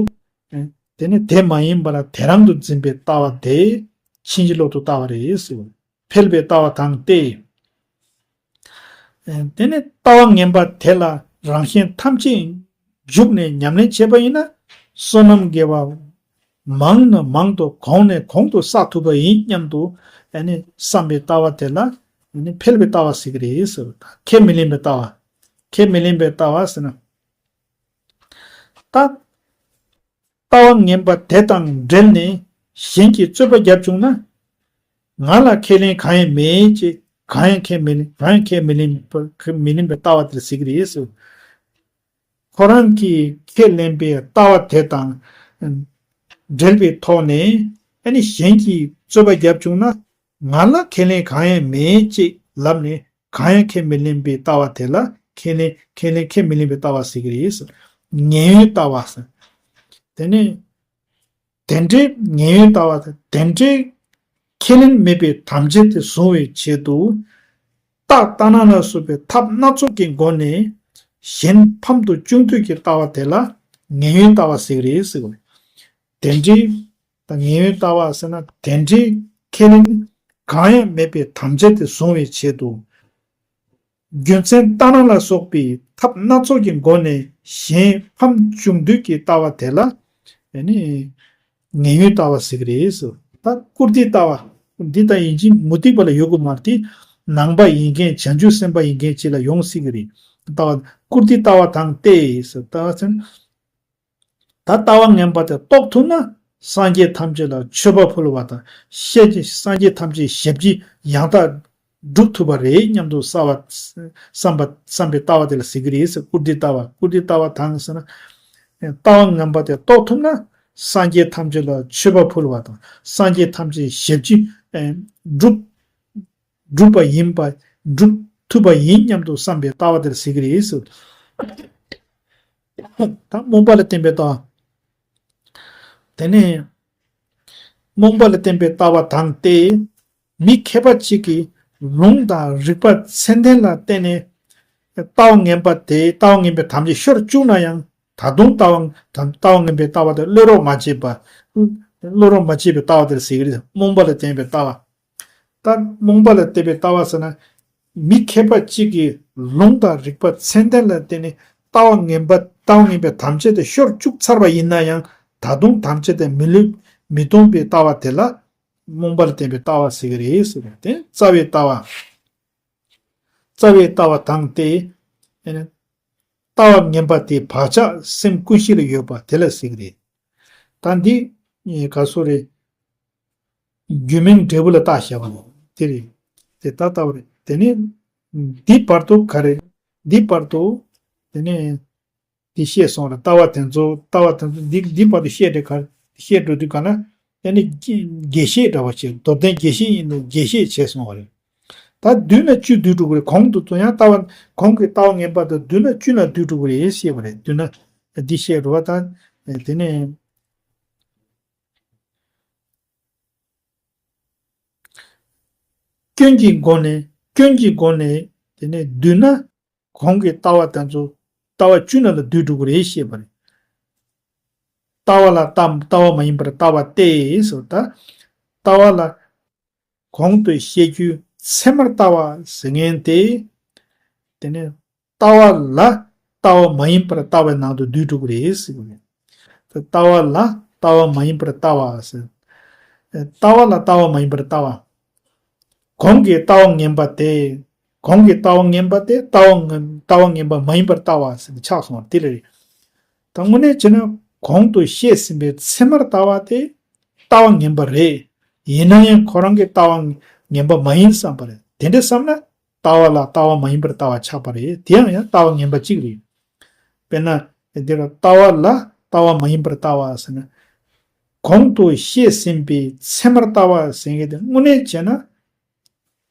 དེ་ནི་དེ་མ་ཡིན་པ་ལ་དེ་རང་དུ་འཛིན་པའི་ལྟ་བ་དེ་ཕྱིན་ཅི་ལོག་ཏུ་ལྟ་བ་རེད་ཟེར། འཕེལ་བའི་ལྟ་བ་དང་སྟེ། དེ་ནི་ལྟ་བ་ངན་པ་དེ་ལ་རང་གཞན་ཐམས་ཅད་འཇུག་ནས་ཉམས་ལེན་བྱས་པ་ཡིན་ན། བསོད་ནམས་དགེ་བ་མང་ནས་མང་དུ་གོང་ནས་གོང་དུ་བསགས་ཐུབ་པ་ཡིན་སྙམ་དུ་ཨ་ནི་བསམ་པའི་ལྟ་བ་དེ་ལ་ཨ་ནི་འཕེལ་བའི་ལྟ་བ་ཟེར་གི་རེད་ཟེར་བ་དང་། ཁས་མི་ལེན་པའི་ལྟ་བ། ཁས་མི་ལེན་པའི་ལྟ་བ་ཟེར་ན། ད་ལྟ་བ་ངན་པ་དེ་དང་འབྲེལ་ནས་གཞན་གྱིས་རྩོད་པ་བརྒྱབ་བྱུང་ན། ང་ལ་ཁས་ལེན་གང་ཡང་མེད་ཅེས། གང་ཡང་ཁས་མི་ལེན། གང་ཡང་ཁས་མི་ལེན་པ། ཁས་མི་ལེན་པའི་ལྟ་བ་དེར་ཟེར་གྱི་རེད་ཟེར། ཁོ་རང་གིས་ཁས་ལེན་པའི་ལྟ་བ་དེ་དང་འབྲེལ་བའི་ཐོག་ནས་ཨ་ནི་གཞན་གྱིས་རྩོད་པ་བརྒྱབ་བྱུང་ན། ང་ལ་ཁས་ལེན་གང་ཡང་མེད་ཅེས་ལབ་ནས། གང་ཡང་ཁས་མི་ལེན་པའི་ལྟ་བ་དེ་ལ་ཁས་ལེན། ཁས་ལེན། ཁས་མི་ལེན་པའི་ལྟ་བ་ཟེར་གྱི་རེད། ངན་གཡོའི་ལྟ་བ་ཟེར། དེ་ནས་དེ་འདྲའི་ངན་གཡོའི་ལྟ་བ་དང་། དེ་འདྲའི་ཁས་ལེན་མེད་པའི་དམ་བཅའ་དེ་བཟུང་བའི་ཆེད་དུ། རྟགས་ལྟར་སྣང་ལ་སོགས་པའི་ཐབས་སྣ་ཚོགས་ཀྱི་སྒོ་ནས་གཞན་ཕམ་དུ་བཅུག་འདོད་ཀྱི་ལྟ་བ་དེ་ལ་ངན་གཡོའི་ལྟ་བ་ཟེར་གྱི་རེད་ཟེར་བ་རེད། དེ་འདྲའི་ད་ངན་གཡོའི་ལྟ་བ་ཟེར་ན། དེ་འདྲའི་ཁས་ལེན་གང་ཡང་མེད་པའི་དམ་བཅའ་དེ་བཟུང་བའི་ཆེད་དུ། རྒྱུ་མཚན་ལྟར་སྣང་ལ་སོགས་པའི་ཐབས་སྣ་ཚོགས་ཀྱི་སྒོ་ནས་གཞན་ཕམ་བཅུག་འདོད་ཀྱི་ལྟ་བ་དེ་ལ་ཨ་ནི་ངན་གཡོའི་ལྟ་བ་ཟེར་གྱི་རེད་ཟེར། ད་བཀུར་སྟིའི་ལྟ་བ། འདི་ད་ཡིན་གཅིག་མུ་སྟེགས་པ་ལ་ཡོང་གི་མ་རེད་དེ། ནང་པ་ཡིན་མཁན། བྱང་ཆུབ་སེམས་དཔའ་ཡིན་མཁན་ཅིག་ལ་ཡོང་སྲིད་ཀྱི་རེད། ལྟ་བ། བཀུར་སྟིའི་ལྟ་བ་དང་སྟེ་ཟེར། ལྟ་བ་ཟེར་ན། ད་ལྟ་བ་ངན་པ་དེ་རྟོགས་ཐུབ་ན། སངས་རྒྱས་ཐམས་ཅད་ལ་མཆོད་པ་ཕུལ་བ་དང་། ཤེས་ཀྱི་སངས་རྒྱས་ཐམས་ཅད་ཞབས་ཀྱིས་ཡང་དག་སྒྲུབ་ཐུབ་པ་རེད་སྙམ་དུ་བསམ་པ། བསམ་པ། བསམ་པའི་ལྟ་བ་དེ་ལ་ཟེར་གྱི་རེད་ཟེར། བཀུར་སྟིའི་ལྟ་བ། བཀུར་སྟིའི་ལྟ་བ་དང་ཟེར་ན། ལྟ་བ་ངན་པ་དེ་རྟོགས་ཐུབ་ན། སངས་རྒྱས་ཐམས་ཅད་ལ་མཆོད་པ་ཕུལ་བ་དང་། སངས་རྒྱས་ཐམས་ཅད་ཞབས་ཀྱིས་སྒྲུབ། སྒྲུབ་པ་ཡིན་པ། སྒྲུབ་ཐུབ་པ་ཡིན་སྙམ་དུ་བསམ་པའི་ལྟ་བ་དེར་ཟེར་གྱི་རེད་ཟེར། ད་རྨོངས་པ་ལ་བརྟེན་པའི་ལྟ་བ། དེ་ནས་རྨོངས་པ་ལ་བརྟེན་པའི་ལྟ་བ་དང་སྟེ། མི་མཁས་པ་གཅིག་གིས་ལུང་དང་རིགས་པ་ཚད་ལྡན་ལ་བརྟེན་ནས་ལྟ་བ་ངན་པ་དེ། ལྟ་བ་ངན་པའི་དམ་བཅའ་ཤོར་བཅུག་ན་ཡང་། ད་དུང་ལྟ་བ། ལྟ་བ་ངན་པའི་ལྟ་བ་དེ་བློས་རོགས་མ་བྱེད་པ། བློས་རོགས་མ་བྱེད་པའི་ལྟ་བ་དེར་ཟེར་གྱི་རེད། རྨོངས་པ་ལ་བརྟེན་པའི་ལྟ་བ། ད་རྨོངས་པ་ལ་བརྟེན་པའི་ལྟ་བ་ཟེར་ན། མི་མཁས་པ་གཅིག་གིས་ལུང་དང་རིགས་པ་ཚད་ལྡན་ལ་བརྟེན་ནས་ལྟ་བ་ངན་པ། ལྟ་བ་ངན་པའི་དམ་བཅའ་དེ་ཤོར་བཅུག་ཚར་བ་ཡིན་ན་ཡང་། ད་དུང་དམ་བཅའ་དེ་མི་ལུས་མི་གཏོང་པའི་ལྟ་བ་དེ་ལ་རྨོངས་པ་ལ་བརྟེན་པའི་ལྟ་བ་ཟེར་གྱི་རེད་ཟེར་བ་དེ། རྩ་བའི་ལྟ་བ། རྩ་བའི་ལྟ་བ་དང་སྟེ། ལྟ་བ་ངན་པ་དེའི་བག་ཆགས་སེམས་ཀུན་གཞི་ལ་ཡོད་པ་དེ་ལ་ཟེར་གྱི་རེད། ད་འདི་ག་སོ་རེད། རྒྱུ་མིན་འབྲས་བུ་ལ་བརྟགས་བཞག་པ་ནི་དེ་རེད། དེ་ལྟ་ལྟ་བ་རེད། དེ་ནས་འདི་བར་དུ་ག་རེ། འདི་བར་དུ་དེ་ནས་འདི་བཤད་སོང་རེད། ལྟ་བ་དེ་ཚོ། ལྟ་བ་དེ་ཚོ་འདི་འདི་བར་དུ་བཤད་དེ་ག་རེ་བཤད་འགྲོ་དུས་ག་ན། དེ་ནས་རྒྱས་བཤད་འདྲ་བ་བྱས། མདོར་བསྟན་རྒྱས་བཤད་ཡིན་ནོ། རྒྱས་བཤད་བྱས་སོང་བ་རེད། ད་བསྡུས་ན་བཅུ་བསྡུས་འགྲོ་གི་རེད། གོང་དུ་ཚོ་ཡང་ལྟ་བ། གོང་གི་ལྟ་བ་ངན་པ་དང་བསྡུས་ན་བཅུ་ན་བསྡུས་འགྲོ་གི་རེད་ཞེས་པ་རེད། བསྡུས་ན་འདི་བཤད་འགྲོ་བ་དང་། དེ་ནས་སྐྱོན་གྱི་སྒོ་ནས། སྐྱོན་གྱི་སྒོ་ནས་དེ་ནས་བསྡུས་ན། གོང་གི་ལྟ་བ་དེ་ཚོ་ལྟ་བ་བཅུ་ན་ལ་བསྡུས་འགྲོ་གི་རེད་ཞེས་པ་རེད། ལྟ་བ་ལ་ལྟ་ལྟ་བ་མ་ཡིན་པར་ལྟ་བ་སྟེ་ཟེར། ད་ལྟ་བ་ལ་གོང་དུ་བཤད་རྒྱུ་ཚད་མར་ལྟ་བ་ཟེར་མཁན་དེ། དེ་ནས་ལྟ་བ་ལ་ལྟ་བ་མ་ཡིན་པར་ལྟ་བའི་ནང་དུ་བསྡུས་འགྲོ་གི་རེད་ཟེར་གི་རེད། ལྟ་བ་ལ་ལྟ་བ་མ་ཡིན་པར་ལྟ་བ་ཟེར། ལྟ་བ་ལ་ལྟ་བ་མ་ཡིན་པར་ལྟ་བ། གོང་གི་ལྟ་བ་ངན་པ་དེ། གོང་གི་ལྟ་བ་ངན་པ་དེ་ལྟ་བ་ངན་ལྟ་བ་ངན་པ་མ་ཡིན་པར་ལྟ་བ་ཟེར་ནས་ཆགས་སོང་བ་དེ་རེད། ད་དངོས་གནས་བྱས་ན་གོང་དུ་བཤད་ཟིན་པའི་ཚད་མར་ལྟ་བ་དེ་ལྟ་བ་ངན་པ་རེད། ཡིན་ན་ཡང་ཁོ་རང་གི་ལྟ་བ་ངན་པ་མ་ཡིན་བསམ་པ་རེད། དེ་འདྲ་བསམ་ན་ལྟ་བ་ལ་ལྟ་བ་མ་ཡིན་པར་ལྟ་བ་ཆགས་པ་རེད། དེ་ཡང་ཡང་ལྟ་བ་ངན་པ་གཅིག་རེད། དཔེར་ན་འདིར་ལྟ་བ་ལ་ལྟ་བ་མ་ཡིན་པར་ལྟ་བ་ཟེར་ན། གོང་དུ་བཤད་ཟིན་པའི་ཚད་མར་ལྟ་བ་ཟེར་མཁན་དེ་དངོས་གནས་བྱས་ན།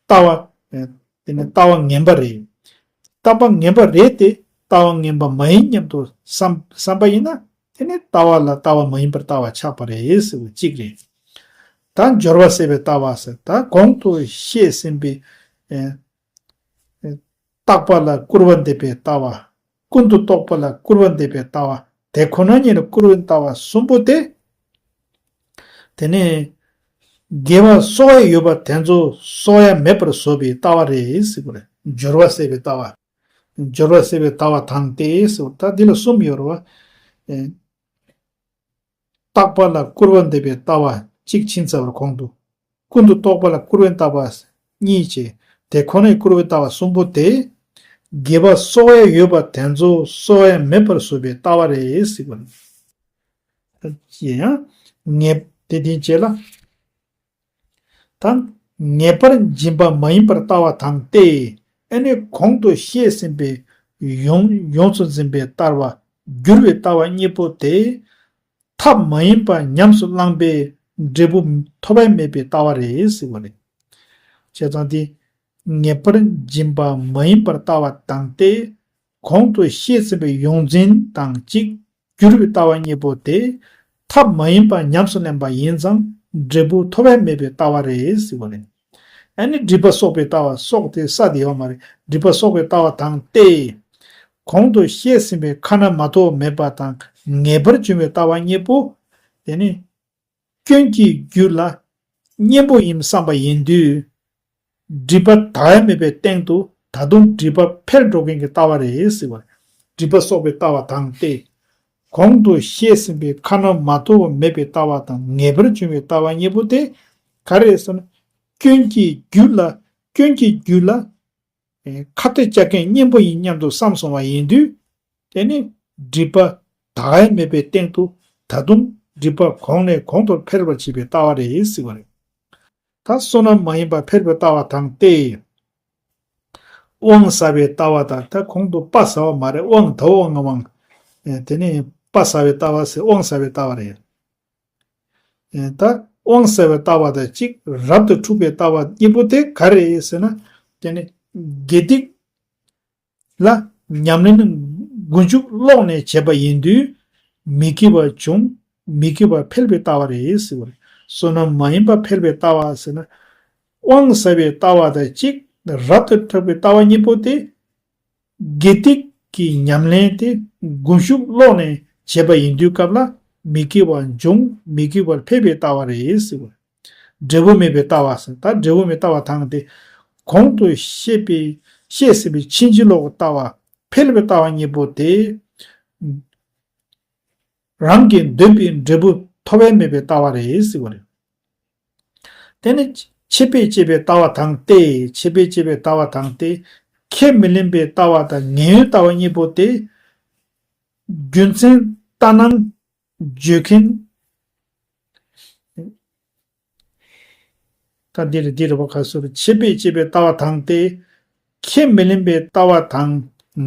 ལྟ་བ། ཨེ། དེ་ནི་ལྟ་བ་ངན་པ་རེད། ལྟ་བ་ངན་པ་རེད་དེ། ལྟ་བ་ངན་པ་མ་ཡིན་སྙམ་དུ་བསམ་བསམ་པ་ཡིན་ན། དེ་ནི་ལྟ་བ་ལ་ལྟ་བ་མ་ཡིན་པར་ལྟ་བ་ཆགས་པ་རེད་ཟེར་བ་གཅིག་རེད། ད་སྦྱོར་བ་ཟད་པའི་ལྟ་བ་ཟེར། ད་གོང་དུ་བཤད་ཟིན་པའི། ཨེ། ཨེ། རྟག་པ་ལ་སྐུར་བ་འདེབས་པའི་ལྟ་བ། ཀུན་ཏུ་རྟོག་པ་ལ་སྐུར་བ་འདེབས་པའི་ལྟ་བ། དེ་ཁོ་ན་ཉིད་ལ་སྐུར་བའི་ལྟ་བ་གསུམ་པོ་དེ། དེ་ནས་དགེ་བ་གསོག་ཡ་ཡོད་པ་དེ་ཚོ་གསོག་ཡ་མེད་པར་བཟོ་བའི་ལྟ་བ་རེད་ཟེར་བ་རེད། སྦྱོར་བ་ཟད་པའི་ལྟ་བ། སྦྱོར་བ་ཟད་པའི་ལྟ་བ་དང་སྟེ་ཟེར་བ། ད་འདི་ལ་གསུམ་ཡོད་རེད་བ། ཨེ། རྟག་པ་ལ་སྐུར་བ་འདེབས་པའི་ལྟ་བ་གཅིག་ཕྱིན་ཚར་བར་གོང་དུ། ཀུན་ཏུ་རྟོག་པ་ལ་སྐུར་བའི་ལྟ་བ་གཉིས་བྱས། དེ་ཁོ་ནས་སྐུར་བའི་ལྟ་བ་གསུམ་པོ་དེ། དགེ་བ་གསོག་ཡ་ཡོད་པ་དེ་ཚོ་གསོག་ཡ་མེད་པར་བཟོ་བའི་ལྟ་བ་རེད་ཟེར་བ་ནི། ཡང་ངེས་དེ་དེ་བྱས་ལ། ད་ངེས་པར་འབྱིན་པ་མ་ཡིན་པར་ལྟ་བ་དང་སྟེ། ཨེ་ནི་གོང་དུ་བཤད་ཟིན་པའི་ཡོངས་ཡོངས་སུ་འཛིན་པའི་ལྟ་བ་བསྒྱུར་བའི་ལྟ་བ་གཉིས་པོ་དེ། ཐབས་མ་ཡིན་པ་ཉམས་སུ་བླངས་པའི་འབྲས་བུ་ཐོབ་པ་མེད་པའི་ལྟ་བ་རེད་ཟེར་བ་རེད། བྱས་ཙང་དེ་ངེས་པར་འབྱིན་པ་མ་ཡིན་པར་ལྟ་བ་དང་སྟེ། གོང་དུ་བཤད་ཟིན་པའི་ཡོངས་འཛིན་དང་གཅིག་བསྒྱུར་བའི་ལྟ་བ་གཉིས་པོ་དེ། ཐབས་མ་ཡིན་པ་ཉམས་སུ་ལེན་པ་ཡིན་ཙང་འབྲས་བུ་ཐོབ་པ་མེད་པའི་ལྟ་བ་རེད་ཟེར་བ་རེད། ཨ་ནི་སྒྲིབ་པ་གསོག་པའི་ལྟ་བ། གསོག་དེ་ས་དེ་ཡོད་མ་རེད། སྒྲིབ་པ་གསོག་པའི་ལྟ་བ་དང་སྟེ། གོང་དུ་བཤད་ཟིན་པའི་ཁ་ན་མ་ཐོ་བ་མེད་པ་དང་ངེས་པར་འབྱུང་བའི་ལྟ་བ་གཉིས་པོ། དེ་ནི་སྐྱོན་གྱི་རྒྱུ་ལ་གཉེན་པོ་ཡིན་བསམ་པ་ཡིན་དུས། སྒྲིབ་པ་དག་ཡ་མེད་པའི་སྟེང་དུ་ད་དུང་སྒྲིབ་པ་འཕེལ་འགྲོ་མཁན་གྱི་ལྟ་བ་རེད་ཟེར་བ་རེད། སྒྲིབ་པ་གསོག་པའི་ལྟ་བ་དང་སྟེ། གོང་དུ་བཤད་ཟིན་པའི་ཁ་ན་མ་ཐོ་བ་མེད་པའི་ལྟ་བ་དང་ངེས་པར་འབྱུང་བའི་ལྟ་བ་གཉིས་པོ་དེ་ག་རེ་རེད་ཟེར་ན། སྐྱོན་གྱི་རྒྱུ་ལ། སྐྱོན་གྱི་རྒྱུ་ལ། ཨེ། ཁ་གཏད་བཅག་མཁན་གཉེན་པོ་ཡིན་སྙམ་དུ་བསམ་སོང་བ་ཡིན་དུས། དེ་ནི་སྒྲིབ་པ་དག་ཡ་མེད་པའི་སྟེང་དུ་ད་དུང་སྒྲིབ་པ་གོང་ནས་གོང་དུ་འཕེལ་བར་བྱེད་པའི་ལྟ་བ་རེད་ཟེར་བ་རེད། ད་བསོད་ནམས་མ་ཡིན་པ་འཕེལ་བའི་ལྟ་བ་དང་སྟེ། དབང་ཟ་བའི་ལྟ་བ་དང་། ད་གོང་དུ་པ་ཟ་བ་མ་རེད། དབང་དང་དབང་དབང་། ཨེ། དེ་ནི་པ་ཟ་བའི་ལྟ་བ་ཟེར། དབང་ཟ་བའི་ལྟ་བ་རེད། ཨེ། ད་དབང་ཟ་བའི་ལྟ་བ་དང་གཅིག་རབ་ཏུ་འཁྲུག་པའི་ལྟ་བ་གཉིས་པོ་དེ་ག་རེ་རེད་ཟེར་ན། དེ་ནི་དགེ་སྡིག་ལ་ཉམས་ལེན་མགོ་མཇུག་ཀློག་ནས་བྱས་པ་ཡིན་དུས། མི་དགེ་བ་འབྱུང་། མི་དགེ་བ་འཕེལ་བའི་ལྟ་བ་རེད་ཟེར་བ་རེད། བསོད་ནམས་མ་ཡིན་པ་འཕེལ་བའི་ལྟ་བ་ཟེར་ན། དབང་ཟ་བའི་ལྟ་བ་དང་གཅིག་རབ་ཏུ་འཁྲུག་པའི་ལྟ་བ་གཉིས་པོ་དེ། དགེ་སྡིག་གི་ཉམས་ལེན་དེ་མགོ་མཇུག་ཀློག་ནས་བྱས་པ་ཡིན་དུས་སྐབས་ལ། མི་དགེ་བ་འབྱུང་། མི་དགེ་བ་འཕེལ་བའི་ལྟ་བ་རེད་ཟེར་བ་རེད། འབྲས་བུ་མེད་པའི་ལྟ་བ་ཟེར། ད་འབྲས་བུ་མེད་ལྟ་བ་དང་སྟེ། གོང་དུ་བཤད་པའི་བཤད་ཟིན་པའི་ཕྱིན་ཅི་ལོག་གི་ལྟ་བ། འཕེལ་བའི་ལྟ་བ་གཉིས་པོ་དེ། རང་གི་འདོད་པའི་འབྲས་བུ་ཐོབ་པ་མེད་པའི་ལྟ་བ་རེད་ཟེར་བ་རེད། དེ་ནི་ཆད་པས་བཅད་པའི་ལྟ་བ་དང་སྟེ། ཆད་པས་བཅད་པའི་ལྟ་བ་དང་སྟེ། ཁས་མི་ལེན་པའི་ལྟ་བ་དང་ངན་གཡོའི་ལྟ་བ་གཉིས་པོ་སྟེ། རྒྱུ་མཚན་ལྟར་སྣང་བརྗོད་མཁན། ད་འདིར་འདིར་བ་ཁ་སོར་ཆད་པས་བཅད་པའི་ལྟ་བ་དང་སྟེ། ཁས་མི་ལེན་པའི་ལྟ་བ་དང་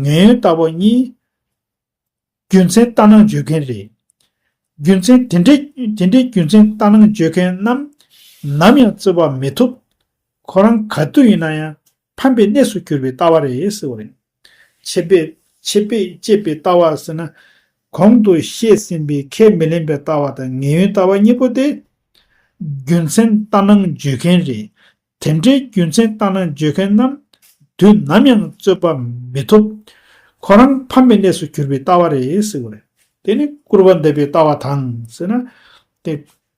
ངན་གཡོའི་ལྟ་བ་གཉིས། རྒྱུ་མཚན་ལྟར་སྣང་བརྗོད་མཁན་རེད། རྒྱུ་མཚན་དེ་འདྲའི་དེ་འདྲའི་རྒྱུ་མཚན་ལྟར་སྣང་བརྗོད་མཁན་རྣམས་ནམ་ཡང་བརྩི་བ་མི་ཐུབ། ཁོ་རང་ག་དུས་ཡིན་ན་ཡང་ ཕམ་པའི་གནས་སུ་གྱུར་པའི་ལྟ་བ་རེད་ཟེར་བ་རེད། ཆད་པས་ཆད་པས་བཅད་པའི་ལྟ་བ་ཟེར་ན། གོང་དུ་བཤད་ཟིན་པའི་ཁས་མི་ལེན་པའི་ལྟ་བ་དང་ངེས་འབྱུང་ལྟ་བ་གཉིས་པོ་དེ། རྒྱུ་མཚན་ལྟར་སྣང་བརྗོད་མཁན་རེད། དེ་འདྲའི་རྒྱུ་མཚན་ལྟར་སྣང་བརྗོད་མཁན་རྣམས་དུས་ནམ་ཡང་རྩོད་པ་མི་ཐུབ། ཁོ་རང་ཕམ་པའི་གནས་སུ་གྱུར་པའི་ལྟ་བ་རེད་ཟེར་བ་རེད། དེ་ནི་སྐུར་བ་འདེབས་པའི་ལྟ་བ་དང་ཟེར་ན། དེ་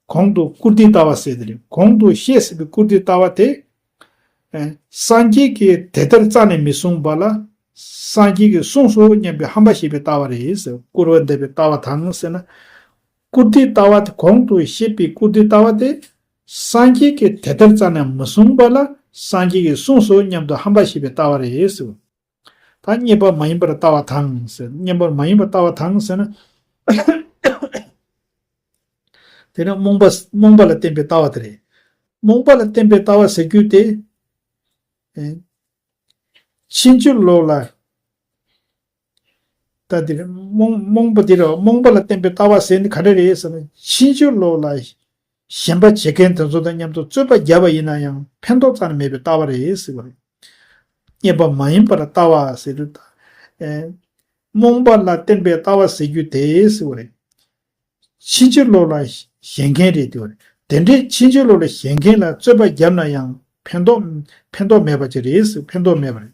གོང་དུ་བཀུར་སྟིའི་ལྟ་བ་ཟེར་དེ་རེད། གོང་དུ་བཤད་ཟིན་པའི་བཀུར་སྟིའི་ལྟ་བ་དེ། ཨེ། སངས་རྒྱས་ཀྱིས་དེ་ལྟར་རྩ་ནས་མི་གསུངས་པ་ལ། སངས་རྒྱས་ཀྱིས་གསུངས་སོ་སྙམ་པའི་ཧམ་པ་བཤད་པའི་ལྟ་བ་རེད་ཟེར། སྐུར་བ་འདེབས་པའི་ལྟ་བ་དང་ཟེར་ན། བཀུར་སྟིའི་ལྟ་བ་དེ་གོང་དུ་བཤད་པའི་བཀུར་སྟིའི་ལྟ་བ་དེ། སངས་རྒྱས་ཀྱིས་དེ་ལྟར་རྩ་ནས་མི་གསུངས་པ་ལ་སངས་རྒྱས་ཀྱིས་གསུངས་སོ་སྙམ་དུ་ཧམ་པ་བཤད་པའི་ལྟ་བ་རེད་ཟེར། ད་རྙེད་པ་མ་ཡིན་པར་ལྟ་བ་དང་ཟེར། རྙེད་པ་མ་ཡིན་པར་ལྟ་བ་དང་ཟེར་ན། དེ་ནི་རྨོངས་པ་རྨོངས་པ་ལ་བརྟེན་པའི་ལྟ་བ་དེ་རེད། རྨོངས་པ་ལ་བརྟེན་པའི་ལྟ་བ་ཟེར་རྒྱུ་དེ། ཨེ། ཕྱིན་ཅི་ལོག་ལ། ད་འདིར་རྨོངས་རྨོངས་པ་འདིར་རྨོངས་པ་ལ་བརྟེན་པའི་ལྟ་བ་ཟེར་ནི་ག་འདྲ་རེད་ཟེར་ན། ཕྱིན་ཅི་ལོག་ལ་ཞེན་པ་བྱེད་མཁན་དེ་ཚོ་དང་མཉམ་དུ་རྩོད་པ་བརྒྱབ་པ་ཡིན་ན་ཡང་ཕན་ཐོགས་རྩ་ནས་མེད་པའི་ལྟ་བ་རེད་ཟེར་བ་རེད། རྙེད་པ་མ་ཡིན་པར་ལྟ་བ་ཟེར་དུས། ཨེ། རྨོངས་པ་ལ་བརྟེན་པའི་ལྟ་བ་ཟེར་རྒྱུ་དེ་ཟེར་བ་རེད། ཕྱིན་ཅི་ལོག་ལ་ཞེན་མཁན་རེད་དེ་བ་རེད། དེ་འདྲའི་ཕྱིན་ཅི་ལོག་ལ་ཞེན་མཁན་ལ་རྩོད་པ་བརྒྱབ་ན་ཡང་ཕན་ཐོགས་ཕན་ཐོགས་མེད་པ་ཅིག་རེད་ཟེར། ཕན་ཐོགས་མེད་པ་རེད།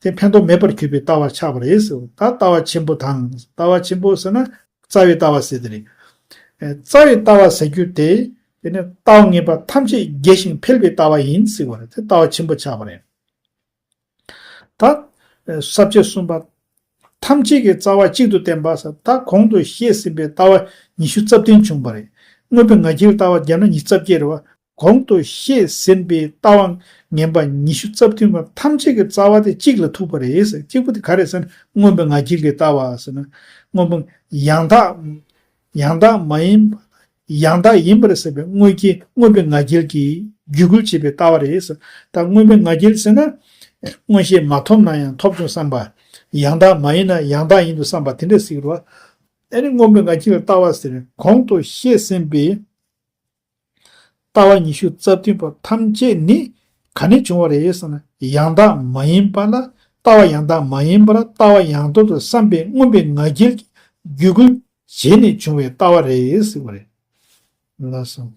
དེ་ཕན་ཐོགས་མེད་པར་གྱུར་པའི་ལྟ་བ་ཆགས་པ་རེད་ཟེར། ད་ལྟ་བ་ཆེན་པོ་དང་ལྟ་བ་ཆེན་པོ་ཟེར་ན་རྩ་བའི་ལྟ་བ་ཟེར་དེ་རེད། ཨེ། རྩ་བའི་ལྟ་བ་ཟེར་རྒྱུ་དེ། དེ་ནི་ལྟ་བ་ངེས་པ་ཐམས་ཅད་རྒྱས་ཤིང་འཕེལ་བའི་ལྟ་བ་ཡིན་ཟེར་བ་རེད། དེ་ལྟ་བ་ཆེན་པོ་ཆགས་པ་རེད། ད། ས་བཅད་གསུམ་པ། ཐམས་ཅད་ཀྱི་རྩ་བ་གཅིག་ཏུ་བསྟན་པ་ཟེར། ད་གོང་དུ་བཤད་ཟིན་པའི་ལྟ་བ་ཉི་ཤུ་རྩ་བདུན་བྱུང་བ་རེད། མངོན་པའི་ང་རྒྱལ་ལྟ་བ་བརྒྱབ་ན་ཉི་ཤུ་རྩ་བརྒྱད་རེད་བ། གོང་དུ་བཤད་ཟིན་པའི་ལྟ་བ་ངན་པ་ཉི་ཤུ་རྩ་བདུན་པ་ཐམས་ཅད་ཀྱི་རྩ་བ་དེ་གཅིག་ལ་ཐུག་པ་རེད་ཟེར། གཅིག་པུ་དེ་ག་རེ་ཟེར་ན་མངོན་པའི་ང་རྒྱལ་གྱི་ལྟ་བ་ཟེར་ན། མངོན་པ་ཡང་དག་ཡང་དག་མ་ཡིན་པ། ཡང་དག་ཡིན་པར་སེམས་པའི་དངོས་ཀྱི་མངོན་པའི་ང་རྒྱལ་གྱིས་བརྒྱུད་སྐུལ་བྱེད་པའི་ལྟ་བ་རེད་ཟེར། ད་མངོན་པའི་ང་རྒྱལ་ཟེར་ན། མངོན་ཤེས་མ་ཐོབ་ན་ཡང་ཐོབ་བྱུང་བསམ་པ། ཡང་དག་མ་ཡིན་ན་ཡང་དག་ཡིན་དུ་བསམ་པ་དེ་འདྲ་ཟེར་གྱི་རེད་བ། ཨ་ནི་མངོན་པའི་ང་རྒྱལ་གྱི་ལྟ་བ་ཟེར་ནས་གོང་དུ་བཤད་ཟིན་པའི་ལྟ་བ་ཉི་ཤུ་རྩ་བདུན་པ་ཐམས་ཅད་ནི་ག་ནས་བྱུང་བ་རེད་ཟེར་ན། ཡང་དག་མ་ཡིན་པ་ལ་ལྟ་བ་ཡང་དག་མ་ཡིན་པར་ལྟ་བ་ཡང་དག་ཏུ་བསམ་པའི་མངོན་པའི་ང་རྒྱལ་གྱིས་བརྒྱུད་སྐུལ་བྱས་ནས་བྱུང་བའི་ལྟ་བ་རེད་ཟེར་བ་རེད། ལགས་སོ།